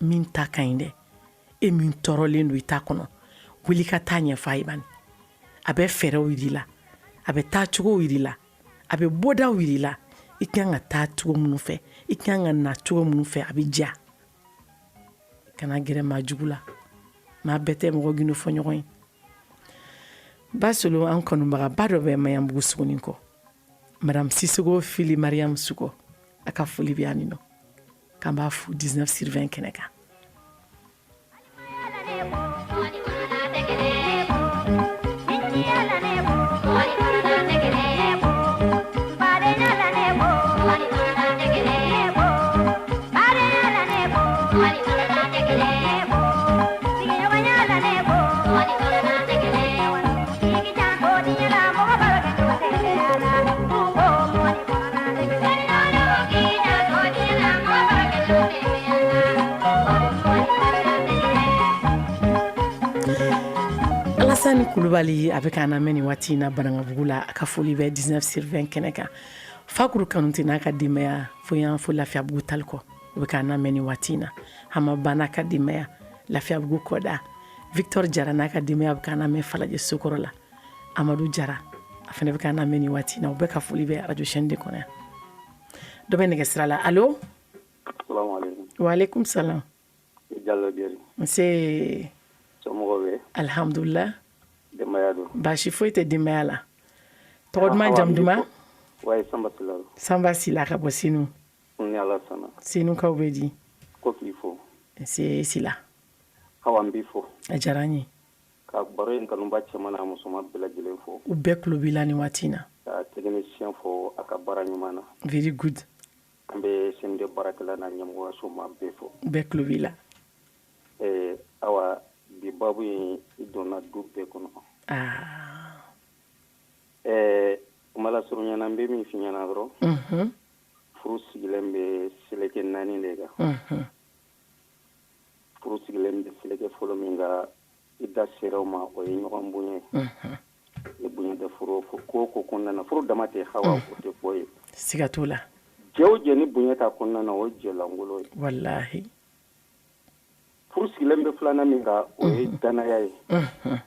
Speaker 5: Min ta ka ɲi dɛ, e min tɔɔrɔlen don i ta kɔnɔ, wuli ka taa ɲɛfɔ a ye bani. A bɛ fɛɛrɛw yir'i la, a bɛ taa cogow yir'i la, a bɛ bɔdaw yir'i la, i kan ka taa cogo minnu fɛ, i kan ka na cogo minnu fɛ, a bɛ diya. Kana gɛrɛ maa jugu la, maa bɛɛ tɛ mɔgɔ gindo fɔ ɲɔgɔn ye. Basolo, an kanubagaba dɔ bɛ Maɲanbugu sugunin kɔ, Madame Sisoko Fili Mariam Sukɔ, a ka foli bɛ yan nɔ, k'an b'a fo 19 sur 20 kɛnɛ kan. Kulubali, a bɛ k'an lamɛn nin waati in na Banankabugu la. A ka foli bɛ 19 sur 20 kɛnɛ kan. Fakuru Kanute n'a ka denbaya, fo yan fo Lafiyabugu Talikɔ, u bɛ k'an lamɛn nin waati in na. Hama Ba n'a ka denbaya, Lafiyabugu Kɔda. Victor Jara n'a ka denbaya bɛ k'an lamɛn Falajɛ Sokɔrɔ la. Amadu Jara, a fana bɛ k'an lamɛn nin waati in na. U bɛɛ ka foli bɛ radio chaîne de kɔnɔ yan. Dɔ bɛ nɛgɛ sira la. Allo? Waaleykum salam.
Speaker 10: Jalo Geri.
Speaker 5: Nse.
Speaker 10: Somɔgɔw bɛ?
Speaker 5: Alhamdulillah.
Speaker 10: Denbaya don?
Speaker 5: Baasi foyi tɛ denbaya la. Tɔgɔ duman, jamu duman?
Speaker 10: Wayi, Sanba Sila.
Speaker 5: Sanba Sila ka bɔ Senu.
Speaker 10: Ni Ala sɔnna.
Speaker 5: Senukaw bɛ di?
Speaker 10: Ko k'i fo.
Speaker 5: Nse Sila.
Speaker 10: Awa, n b'i fo.
Speaker 5: A diyara n ye.
Speaker 10: Ka baro in kanuba cɛman n'a musoman bɛɛ lajɛlen fo.
Speaker 5: U bɛɛ tulo b'i la nin waati in na.
Speaker 10: Ka technicien fo a ka baara ɲuman na.
Speaker 5: Very good.
Speaker 10: An bɛ CND baarakɛla n'a ɲɛmɔgɔyaso maa bɛɛ fo.
Speaker 5: Bɛɛ tulo b'i la.
Speaker 10: Ɛɛ Awa, bi babu in, i donna du bɛɛ kɔnɔ.
Speaker 5: Aa.
Speaker 10: Ɛɛ kuma lasurunya na, n bɛ min f'i ɲɛna dɔrɔn.
Speaker 5: Unhun.
Speaker 10: Furu sigilen bɛ seleke naani de kan.
Speaker 5: Unhun.
Speaker 10: Furu sigilen bɛ seleke fɔlɔ min kan, i da sera o ma, o ye ɲɔgɔn bonya ye.
Speaker 5: Unhun.
Speaker 10: Ni bonya tɛ furu ko o ko kɔnɔna na, furu dama tɛ hawa, o tɛ bɔ yen.
Speaker 5: Siga t'o la.
Speaker 10: Jɛ o jɛ ni bonya t'a kɔnɔna na, o ye jɛ lankolon ye.
Speaker 5: Walahi.
Speaker 10: Furu sigilen bɛ filanan min kan, o ye danaya ye.
Speaker 5: Unhun.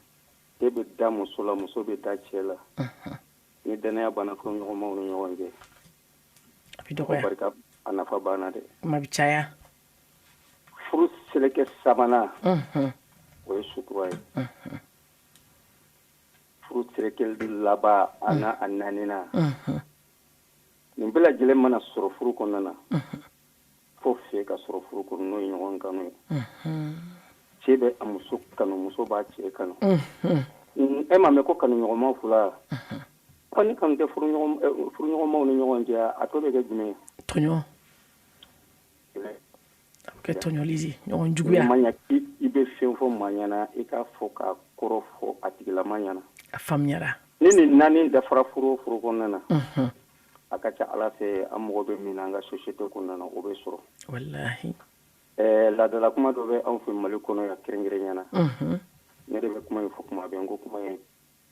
Speaker 10: E bɛ da muso la, muso bɛ da cɛ la. Ni danaya banna furuɲɔgɔnmaw ni ɲɔgɔn cɛ,
Speaker 5: a bɛ dɔgɔya.
Speaker 10: Barika a nafa banna dɛ.
Speaker 5: Kuma bɛ caya.
Speaker 10: Furu seleke sabanan, o ye sutura ye. Furu seleke laban a n'a a naaninan, nin bɛɛ lajɛlen mana sɔrɔ furu kɔnɔna na, fo fɛ ka sɔrɔ furu kɔnɔ, n'o ye ɲɔgɔn kanu ye. Cɛ bɛ a muso kanu, muso b'a cɛ kanu. E m'a mɛn ko kanuɲɔgɔnma fila ko ni kanu tɛ furuɲɔgɔnmaw ni ɲɔgɔn cɛ, a tɔ bɛ kɛ jumɛn ye?
Speaker 5: Tɔɲɔ. A bɛ kɛ tɔɲɔli ye, ɲɔgɔn juguya.
Speaker 10: Ma ɲɛ, i bɛ fɛn fɔ maa ɲɛna, i k'a fɔ k'a kɔrɔ fɔ a tigilama ɲɛna.
Speaker 5: A faamuyara.
Speaker 10: Ni nin naani dafara furu o furu kɔnɔna na, a ka ca Ala fɛ, an mago bɛ min na an ka société kɔnɔna na, o bɛ sɔrɔ.
Speaker 5: Walahi.
Speaker 10: Ɛɛ laadala kuma dɔ bɛ anw fɛ Mali kɔnɔ yan kɛrɛnkɛrɛnya na. Ne de bɛ kuma in fɔ kuma bɛɛ, n ko kuma in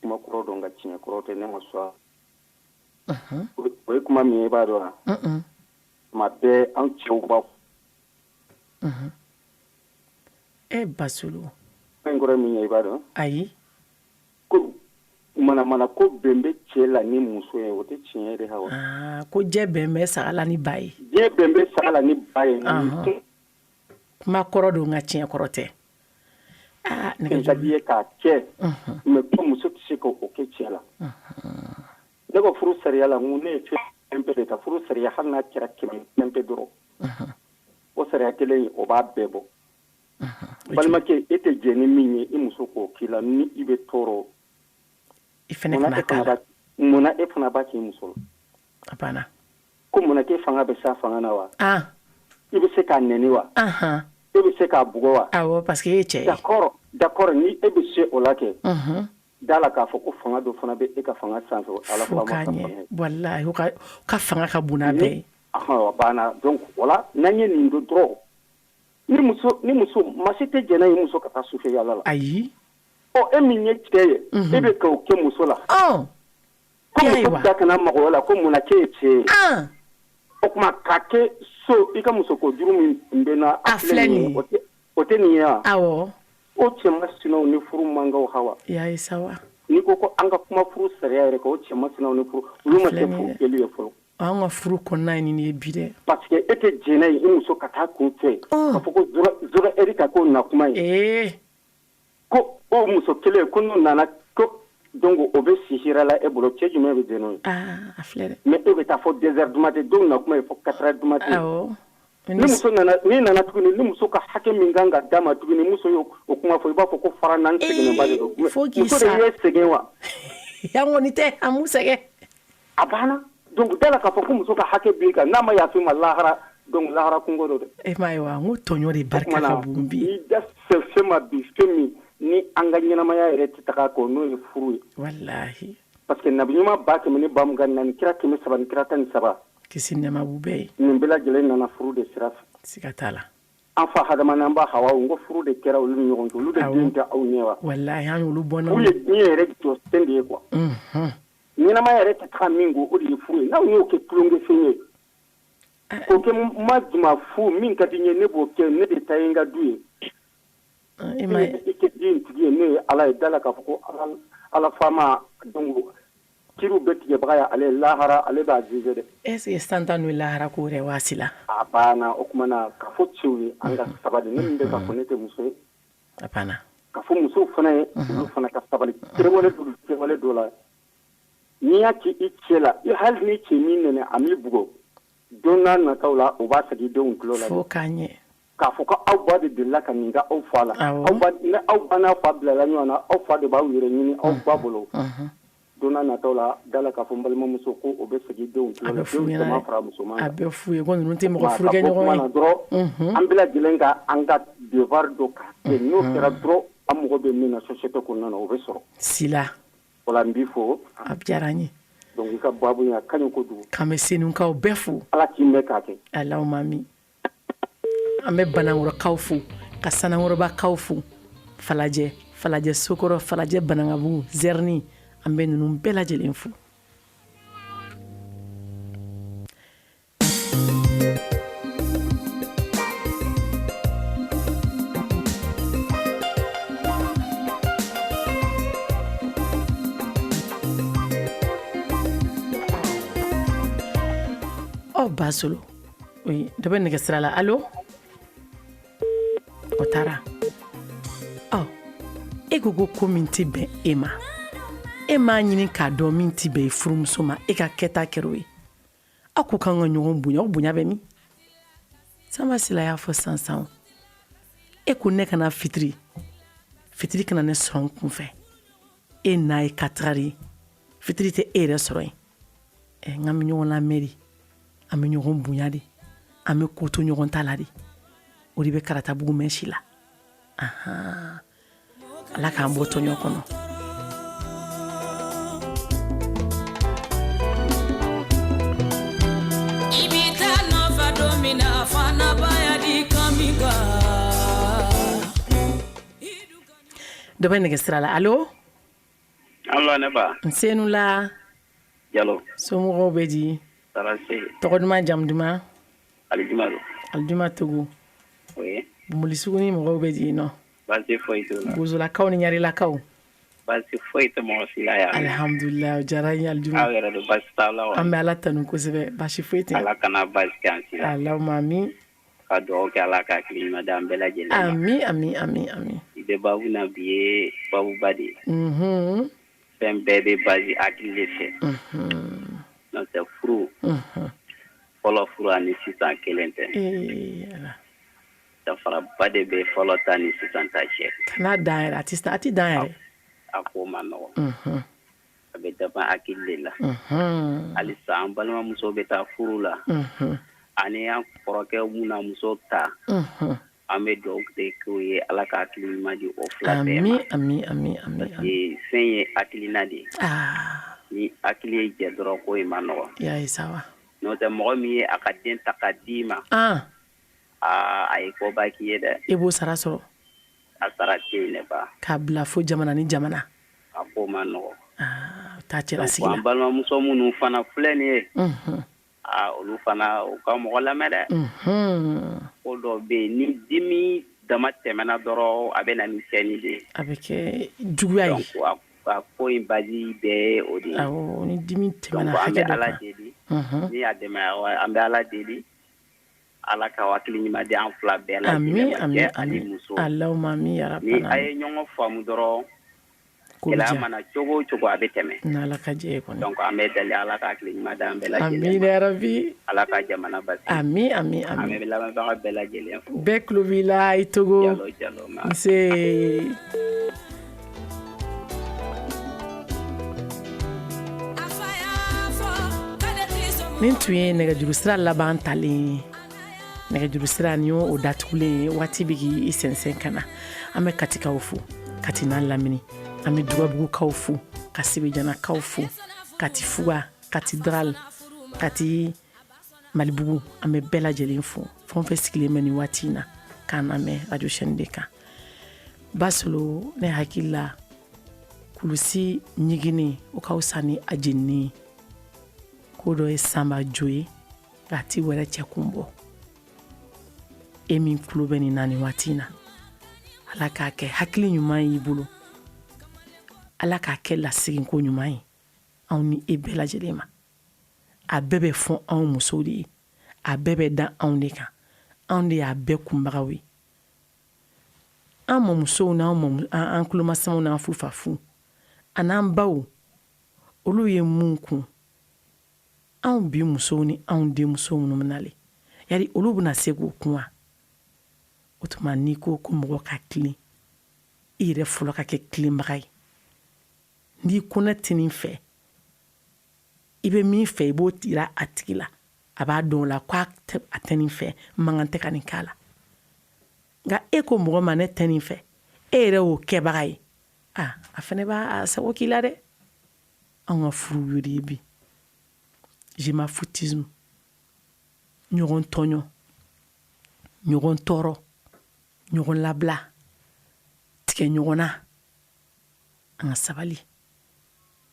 Speaker 10: kuma kɔrɔ don nka tiɲɛ kɔrɔ tɛ, ne ma sɔn. O ye kuma min ye, i b'a dɔn wa? Tuma bɛɛ an cɛw b'a
Speaker 5: E Basulu.
Speaker 10: Kuma in kɔrɔ ye min ye, i b'a dɔn?
Speaker 5: Ayi.
Speaker 10: Ko manamana ko bɛn bɛ cɛ la ni muso ye, o tɛ tiɲɛ ye dɛ Hawa.
Speaker 5: Aa, ko jɛ bɛn bɛ saga la ni ba ye.
Speaker 10: Jɛ bɛn bɛ saga la ni ba ye.
Speaker 5: Kuma kɔrɔ don nka tiɲɛ kɔrɔ tɛ. Aa,
Speaker 10: nɛgɛjuru. Ka di ye k'a kɛ, mais ko muso tɛ se k'o kɛ cɛ la. Ne ko furu sariya la, n ko ne ye fɛn bɛɛ de ta furu sariya, hali n'a kɛra 100 pe dɔrɔn. O sariya kelen o b'a bɛɛ bɔ. Balimakɛ, e tɛ jɛn ni min ye, i muso k'o k'i la, ni i bɛ tɔɔrɔ.
Speaker 5: I fana kana k'a la.
Speaker 10: Munna e fana b'a k'i muso la?
Speaker 5: A banna.
Speaker 10: Ko munna k'e fanga bɛ s'a fanga na wa? I bɛ se k'a nɛni wa? E bɛ se k'a bugɔ wa?
Speaker 5: Awɔ, parce que e ye cɛ ye.
Speaker 10: D'accord, d'accord, ni e bɛ se o la kɛ. Da la k'a fɔ ko fanga dɔ fana bɛ e ka fanga sanfɛ, Ala
Speaker 5: fo k'a ɲɛ. Walahi, o ka fanga ka bon n'a bɛɛ ye.
Speaker 10: A banna. Donc voilà, n'an ye nin don dɔrɔn, ni muso maa si tɛ jɛn n'a ye muso ka taa sufɛ yaala la.
Speaker 5: Ayi.
Speaker 10: Ɔ, e min ye cɛ ye, e bɛ k'o kɛ muso la. Ko muso da kana mago la, ko munna k'e ye cɛ ye. O tuma k'a kɛ so, i ka muso ko juru min bɛ na,
Speaker 5: a filɛ nin ye,
Speaker 10: o tɛ nin ye wa?
Speaker 5: Awɔ.
Speaker 10: O cɛ masinaw ni furu man kan Hawa.
Speaker 5: I y'a ye sa wa?
Speaker 10: N'i ko an ka kuma furu sariya yɛrɛ kan, o cɛ masinaw ni furu, olu ma kɛ furu kɛli ye fɔlɔ.
Speaker 5: An ka furu kɔnɔna ye nin ye bi dɛ.
Speaker 10: Parce que e tɛ jɛn n'a ye i muso ka taa kun fɛ. K'a fɔ ko zéro heure ka k'o na kuma ye.
Speaker 5: Ee.
Speaker 10: Ko o muso kelen ko n'o nana ko donc o bɛ si hɛrɛ la e bolo, cɛ jumɛn bɛ jɛn n'o ye?
Speaker 5: Aa, a filɛ dɛ.
Speaker 10: Mais e bɛ taa fɔ 2 heures du matin, dɔw na kuma ye fɔ 4 heures du matin.
Speaker 5: Awɔ.
Speaker 10: Ni muso nana, n'i nana tuguni, ni muso ka hakɛ min kan ka d'a ma tuguni, muso y'o o kuma fɔ, i b'a fɔ ko fara naani sɛgɛnnenba de don.
Speaker 5: Fo k'i
Speaker 10: sa. Muso de y'e sɛgɛn wa?
Speaker 5: An kɔni tɛ, an m'u sɛgɛn.
Speaker 10: A banna. Donc da la k'a fɔ ko muso ka hakɛ b'i kan, n'a ma yaf'i ma lahara, donc lahara kunko don dɛ.
Speaker 5: E m'a ye wa, n ko tɔɲɔ de barika ka bon bi.
Speaker 10: I da se fɛn ma bi, fɛn min ni an ka ɲɛnamaya yɛrɛ tɛ taga kɔ, n'o ye furu ye.
Speaker 5: Walahi.
Speaker 10: Parce que nabi ɲuman 1424, kira 300 ni kira 13.
Speaker 5: Kisi nɛɛma b'u bɛɛ ye.
Speaker 10: Nin bɛɛ lajɛlen nana furu de sira fɛ.
Speaker 5: Siga t'a la.
Speaker 10: An fa Hadama n'an ba Hawa, n ko furu de kɛra olu ni ɲɔgɔn cɛ, olu de den tɛ aw ɲɛ wa?
Speaker 5: Walahi, an y'olu bɔnnaw.
Speaker 10: Furu ye diɲɛ yɛrɛ jɔsen de ye quoi. Ɲɛnamaya yɛrɛ tɛ taga min kɔ, o de ye furu ye. N'aw y'o kɛ tulonkɛfɛn ye, k'o kɛ ma juma fu, min ka di n ye ne b'o kɛ, ne de ta ye n ka du ye.
Speaker 5: I ma ye.
Speaker 10: I kɛ den tigi ye, ne ye Ala ye, da la k'a fɔ ko Ala faama, donc kiriw bɛɛ tigɛbaga ye ale ye, lahara ale b'a juger dɛ.
Speaker 5: Est ce que san tan n'o ye lahara ko yɛrɛ waasi la?
Speaker 10: A banna. O tuma na k'a fɔ cɛw ye, an ka sabali. Ne min bɛ k'a fɔ, ne tɛ muso ye.
Speaker 5: A banna.
Speaker 10: K'a fɔ musow fana ye, olu fana ka sabali. Kɛwale dɔ, kɛwale dɔ la, n'i y'a kɛ i cɛ la, i hali ni cɛ min nɛnɛ, a m'i bugɔ, don n'a nataw la, o b'a segin denw tulo la.
Speaker 5: Fo k'a ɲɛ.
Speaker 10: K'a fɔ ko aw ba de delila ka nin kɛ aw fa la. Aw ba, ni aw ba n'a fa bilala ɲɔgɔn na, aw fa de b'aw yɛrɛ ɲini aw ba bolo. Don n'a nataw la, da la k'a fɔ n balimamuso ko o bɛ segin denw tulo la. Denw caman fara musoman kan.
Speaker 5: A bɛ f'u ye ko ninnu tɛ mɔgɔ furukɛ ɲɔgɔn ye.
Speaker 10: Dɔrɔn an bɛɛ lajɛlen ka an ka devoir dɔ k'a kɛ, n'o kɛra dɔrɔn, an mago bɛ min na société kɔnɔna na, o bɛ sɔrɔ.
Speaker 5: Sila.
Speaker 10: Wala, n b'i fo.
Speaker 5: A diyara n ye.
Speaker 10: Donc i ka baabu in, a ka ɲi kojugu.
Speaker 5: K'an bɛ Senukaw bɛɛ fo.
Speaker 10: Ala k'i mɛn k'a kɛ.
Speaker 5: Allahumma amin. An bɛ Banankɔrɔkaw fo, ka Sanankɔrɔbakaw fo, Falajɛ, Falajɛ Sokɔrɔ, Falajɛ Banankabugu, Zɛrini, an bɛ ninnu bɛɛ lajɛlen fo. Ɔ Basolo, oui, dɔ bɛ nɛgɛ sira la. Allo, o taara. Ɔ e ko ko ko min tɛ bɛn e ma, e m'a ɲini k'a dɔn min tɛ bɛn i furumuso ma, e ka kɛta kɛra o ye. Aw ko k'an ka ɲɔgɔn bonya, o bonya bɛ min? Sanba Sila y'a fɔ sisan sisan, e ko ne kana fitiri, fitiri kana ne sɔrɔ n kunfɛ, e n'a ye katari, fitiri tɛ e yɛrɛ sɔrɔ yen. N k'an bɛ ɲɔgɔn lamɛn de, an bɛ ɲɔgɔn bonya de, an bɛ ko to ɲɔgɔn ta la de, o de bɛ Karatabugu mɛn si la. Ahan, Ala k'an bɔ tɔɲɔ kɔnɔ.
Speaker 4: I bɛ taa nɔfɛ don min na, fana baya di kami kan.
Speaker 5: Dɔ bɛ nɛgɛ sira la. Allo?
Speaker 11: Allo, ne ba.
Speaker 5: Nse la.
Speaker 11: Jalo.
Speaker 5: Somɔgɔw bɛ di?
Speaker 11: Tɔɔrɔ tɛ yen.
Speaker 5: Tɔgɔ duman, jamu duman?
Speaker 11: Alijuma don.
Speaker 5: Alijuma Togo.
Speaker 11: Oui.
Speaker 5: Bumuli suguni mɔgɔw bɛ di nɔ?
Speaker 11: Baasi foyi t'u la.
Speaker 5: Bozolakaw ni ɲarelakaw.
Speaker 11: Baasi foyi tɛ mɔgɔ si la yan.
Speaker 5: Alihamudulila, o diyara n ye Alijuma.
Speaker 11: Aw yɛrɛ don, baasi t'aw la wa?
Speaker 5: An bɛ Ala tanu kosɛbɛ, baasi foyi tɛ.
Speaker 11: Ala kana baasi kɛ an si la.
Speaker 5: Allahumma amin.
Speaker 11: Ka dugawu kɛ Ala ka hakili ɲuman di an bɛɛ lajɛlen ma.
Speaker 5: Ami ami ami ami.
Speaker 11: I bɛ baabu na bi ye baabuba de ye.
Speaker 5: Unhun.
Speaker 11: Fɛn bɛɛ bɛ base hakili de fɛ.
Speaker 5: Unhun.
Speaker 11: N'o tɛ furu.
Speaker 5: Unhun.
Speaker 11: Fɔlɔ furu ani sisan kelen tɛ.
Speaker 5: Ee Ala.
Speaker 11: Danfaraba de bɛ fɔlɔ ta ni sisan ta cɛ.
Speaker 5: Kana dan yɛrɛ, a tɛ dan yɛrɛ.
Speaker 11: A ko ma nɔgɔ.
Speaker 5: Unhun.
Speaker 11: A bɛ dépend hakili de la.
Speaker 5: Unhun.
Speaker 11: Halisa an balimamuso bɛ taa furu la.
Speaker 5: Unhun.
Speaker 11: Ani an kɔrɔkɛ mun muso ta.
Speaker 5: Unhun.
Speaker 11: An bɛ dugawu de k'u ye, Ala ka hakili ɲuman di o fila bɛɛ ma.
Speaker 5: Ami ami ami ami.
Speaker 11: Parce que fɛn ye hakilina de ye.
Speaker 5: Aa.
Speaker 11: Ni hakili ye jɛ dɔrɔn, ko in ma nɔgɔ.
Speaker 5: I y'a ye sa wa.
Speaker 11: N'o tɛ, mɔgɔ min ye a ka den ta ka d'i ma.
Speaker 5: Ah.
Speaker 11: Aa, a ye koba k'i ye dɛ.
Speaker 5: E b'o sara sɔrɔ.
Speaker 11: A sara tɛ yen ne ba.
Speaker 5: K'a bila fo jamana ni jamana.
Speaker 11: A ko ma nɔgɔ.
Speaker 5: Aa, taa cɛlasigi la.
Speaker 11: An balimamuso minnu fana filɛ nin ye.
Speaker 5: Unhun.
Speaker 11: Aa, olu fana, u ka mɔgɔ lamɛn dɛ.
Speaker 5: Unhun.
Speaker 11: Ko dɔ bɛ yen, ni dimi dama tɛmɛna dɔrɔn, a bɛ na ni tiɲɛni de ye.
Speaker 5: A bɛ kɛ juguya ye.
Speaker 11: Donc a ko in base bɛɛ ye o de ye.
Speaker 5: Awɔ, ni dimi tɛmɛna
Speaker 11: Donc an
Speaker 5: hakɛ
Speaker 11: bɛ
Speaker 5: dɔ
Speaker 11: Ala
Speaker 5: kan.
Speaker 11: deli.
Speaker 5: Unhun.
Speaker 11: Ni y'a dɛmɛ, an bɛ Ala deli. Ala ka hakili ɲuman di an fila bɛɛ la.
Speaker 5: Ami ami
Speaker 11: cɛ ani
Speaker 5: ami.
Speaker 11: muso.
Speaker 5: Allahumma amin ya
Speaker 11: Ni
Speaker 5: rabbal
Speaker 11: a ye ɲɔgɔn faamu dɔrɔn,
Speaker 5: Ko bɛ
Speaker 11: gɛlɛya
Speaker 5: diya.
Speaker 11: mana cogo o cogo, a bɛ tɛmɛ.
Speaker 5: N'Ala ka jɛ ye kɔni.
Speaker 11: Donc an bɛ deli Ala ka hakili ɲuman di an bɛɛ lajɛlen
Speaker 5: Amina
Speaker 11: ma.
Speaker 5: ya rabbi.
Speaker 11: Ala ka jamana basigi.
Speaker 5: Ami ami
Speaker 11: An
Speaker 5: ami.
Speaker 11: bɛ lamɛnbaga bɛɛ lajɛlen fo.
Speaker 5: Bɛɛ tulo b'i la i Togo.
Speaker 11: Jalo Jalo ma.
Speaker 5: Nse. Nin tun ye nɛgɛjuru sira laban talen ye. Nɛgɛjuru sira nin y'o datugulen ye, waati bɛ k'i sɛnsɛn ka na. An bɛ Katikaw fo, Kati n'a lamini. An bɛ Dugabugukaw fo, ka Sebejanakaw fo, Kati Fuga, Kati Dral, Kati Malibugu, an bɛ bɛɛ lajɛlen fo. Fɛn o fɛn sigilen bɛ nin waati in na. k'an lamɛn radio chaîne de kan. Basolo, ne hakili la kulusi ɲigini o ka fisa ni a jenini ye. Ko dɔ ye sanba jo ye nka a ti wɛrɛ cɛ kun bɔ. E min tulo bɛ nin na nin waati in na, Ala k'a kɛ hakili ɲuman y'i bolo, Ala k'a kɛ laseginko ɲuman ye anw ni e bɛɛ lajɛlen ma. A bɛɛ bɛ fɔ anw musow de ye, a bɛɛ bɛ da anw de kan, anw de y'a bɛɛ kunbagaw ye. An mɔmusow n'an an tulomasamaw n'an fufafu an'an baw, olu ye mun kun anw bi musow ni anw denmuso minnu bɛ nalen, yali olu bɛna se k'o kun wa? O tuma n'i ko ko mɔgɔ ka tilen, i yɛrɛ fɔlɔ ka kɛ tilenbaga ye. N'i ko ne tɛ nin fɛ, i bɛ min fɛ i b'o tira a tigi la, a b'a dɔn o la ko a tɛ nin fɛ, man kan tɛ ka nin k'a la. Nka e ko mɔgɔ ma ne tɛ nin fɛ, e yɛrɛ y'o kɛbaga ye, a fana b'a sago k'i la dɛ. Anw ka furu y'o de ye bi, je m'en foutisme, ɲɔgɔn tɔɲɔ, ɲɔgɔn tɔɔrɔ, ɲɔgɔn labila, tigɛ ɲɔgɔn na. An ka sabali.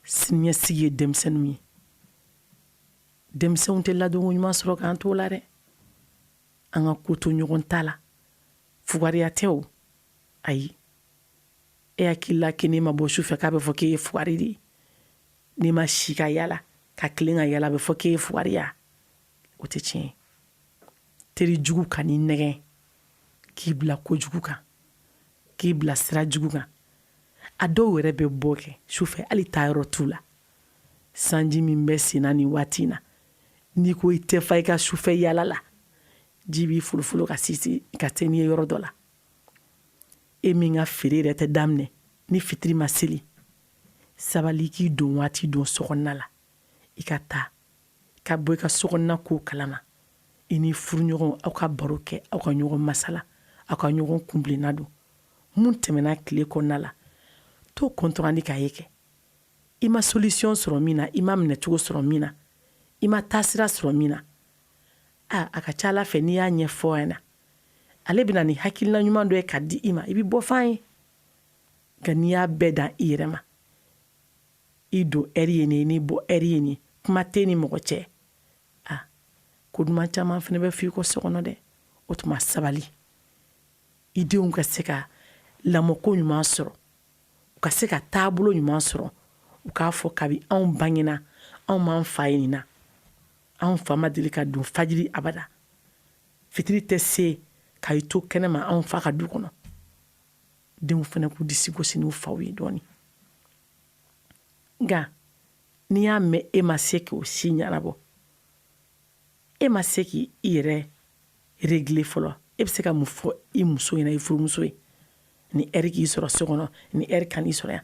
Speaker 5: Siniɲɛsigi ye denmisɛnninw ye. Denmisɛnw tɛ ladonko ɲuman sɔrɔ k'an t'o la dɛ. An ka ko to ɲɔgɔn ta la. Fugariya tɛ o, ayi. E hakili la k'i n'i ma bɔ su fɛ k'a bɛ fɔ k'e ye fugari de ye? N'i ma si ka yala ka tilen ka yala, a bɛ fɔ k'e ye fugari ya? O tɛ tiɲɛ ye. Teri jugu kan'i nɛgɛn k'i bila kojugu kan, k'i bila sira jugu kan. A dɔw yɛrɛ bɛ bɔ kɛ sufɛ, hali taayɔrɔ t'u la. Sanji min bɛ senna nin waati in na, n'i ko i tɛ fa i ka sufɛ yala la, ji b'i folofolo ka sisi ka se n'i ye yɔrɔ dɔ la. E min ka feere yɛrɛ tɛ daminɛ ni fitiri ma seli, sabali k'i don waati don sokɔnɔna la, i ka taa ka bɔ i ka sokɔnɔna ko kalama. I ni furuɲɔgɔnw aw ka baro kɛ, aw ka ɲɔgɔn masala, aw ka ɲɔgɔn kunbilenna don mun tɛmɛna tile kɔnɔna la, t'o compte rendu k'a ye kɛ. I ma solution sɔrɔ min na, i ma minɛcogo sɔrɔ min na, i ma taasira sɔrɔ min na, a ka ca Ala fɛ n'i y'a ɲɛfɔ a ɲɛna, ale bɛna ni hakilina ɲuman dɔ ye ka di i ma, i bɛ bɔ fan ye. Nka n'i y'a bɛɛ dan i yɛrɛ ma, i don ɛri ye nin ye, n'i bɔ ɛri ye nin ye, kuma tɛ ni mɔgɔ cɛ, ko duman caman fana bɛ fɔ i kɔ so kɔnɔ dɛ. O tuma sabali, i denw ka se ka lamɔko ɲuman sɔrɔ, u ka se ka taabolo ɲuman sɔrɔ, u k'a fɔ kabi anw bangena, anw m'an fa ye nin na, anw fa ma deli ka don fajiri abada, fitiri tɛ se ka i to kɛnɛma anw fa ka du kɔnɔ. Denw fana k'u disi gosi n'u faw ye dɔɔni. Nka n'i y'a mɛn e ma se k'o si ɲɛnabɔ, e ma se k'i yɛrɛ régler fɔlɔ, e bɛ se ka mun fɔ i muso ɲɛna, i furumuso ye? Ni ɛri k'i sɔrɔ so kɔnɔ, ni ɛri kan'i sɔrɔ yan.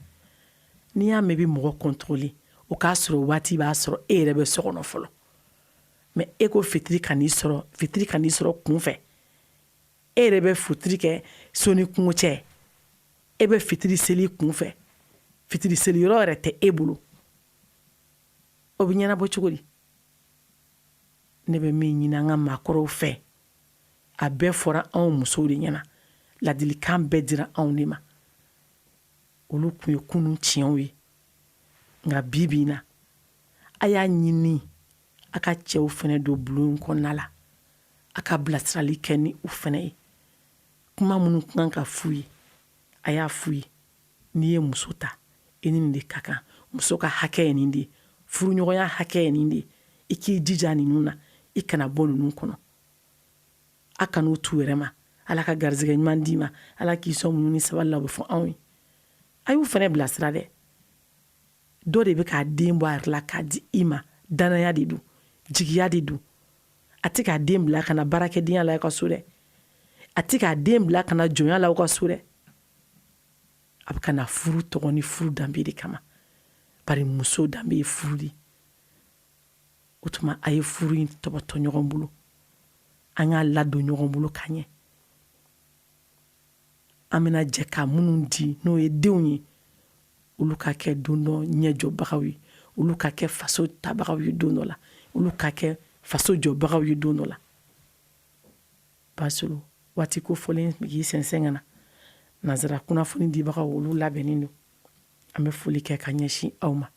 Speaker 5: N'i y'a mɛn i bɛ mɔgɔ contrôler, o k'a sɔrɔ waati b'a sɔrɔ e yɛrɛ bɛ so kɔnɔ fɔlɔ. Mais e ko fitiri kan'i sɔrɔ, fitiri kan'i sɔrɔ kun fɛ, e yɛrɛ bɛ fitiri kɛ so ni kungo cɛ, e bɛ fitiri seli kun fɛ, fitiri seli yɔrɔ yɛrɛ tɛ e bolo, o bɛ ɲɛnabɔ cogo di? Ne bɛ min ɲini an ka maakɔrɔw fɛ, a bɛɛ fɔra anw musow de ɲɛna, ladilikan bɛɛ dira anw de ma. Olu tun ye kunun tiɲɛw ye, nka bi bi in na, a y'a ɲini a ka cɛw fɛnɛ don bulon kɔnɔna la, a ka bilasirali kɛ ni u fɛnɛ ye. Kuma minnu kan ka f'u ye, a y'a f'u ye. N'i ye muso ta, i ni nin de ka kan, muso ka hakɛ ye nin de ye, furuɲɔgɔnya hakɛ ye nin de ye, i k'i jija ninnu na, i kana bɔ ninnu kɔnɔ. A kan'u t'u yɛrɛ ma. Ala ka garisɛgɛ ɲuman d'i ma, Ala k'i sɔn muɲu ni sabali la, o bɛ fɔ anw ye. A y'u fɛnɛ bilasira dɛ. Dɔ de bɛ k'a den bɔ a yɛrɛ la k'a di i ma, danaya de don, jigiya de don. A tɛ k'a den bila ka na baarakɛdenya la aw ka so dɛ, a tɛ k'a den bila ka na jɔnya la aw ka so dɛ. A bɛ ka na furu tɔgɔ ni furu danbe de kama, bari muso danbe ye furu de. O tuma a ye furu in tɔbɔtɔ ɲɔgɔn bolo, an k'a ladon ɲɔgɔn bolo ka ɲɛ. An bɛna jɛ ka minnu di, n'o ye denw ye, olu ka kɛ don dɔ ɲɛjɔbagaw ye, olu ka kɛ faso tabagaw ye don dɔ la, olu ka kɛ faso jɔbagaw ye don dɔ la. Basolo. Waati ko fɔlen k'i sɛnsɛn ka na. Nansara kunnafoni dibagaw, olu labɛnnen don. An bɛ foli kɛ ka ɲɛsin aw ma,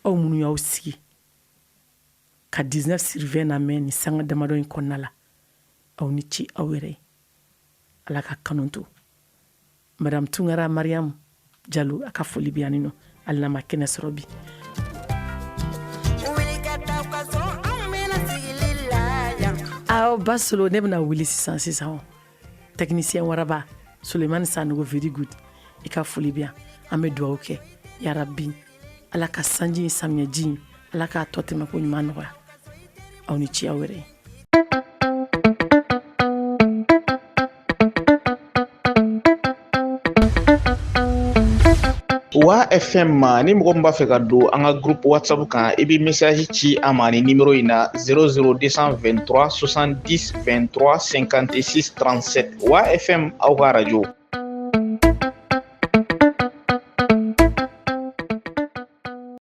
Speaker 5: aw minnu y'aw sigi ka 19 sur 20 lamɛn nin sanga damadɔ in kɔnɔna la. Aw ni ci aw yɛrɛ ye. Ala ka kanu to. Madame Tunkara Mariam Jalo, a ka foli bɛ yan nɔ, hali n'a ma kɛnɛ sɔrɔ bi. Aw Basolo, ne bɛna wuli sisan sisan. Technicien waraba Sulemani Sanogo, very good, i ka foli bɛ yan. An bɛ dugawu kɛ, yarabi Ala ka sanji, samiyɛji in, Ala k'a tɔ tɛmɛ ko ɲuman nɔgɔya. Aw ni ci aw yɛrɛ ye.
Speaker 1: Wa FM ma, ni mɔgɔ min b'a fɛ ka don an ka groupe WhatsApp kan, i bɛ message ci an ma ni numéro in na: 00223 70 23 56 37. Wa FM, aw ka radio.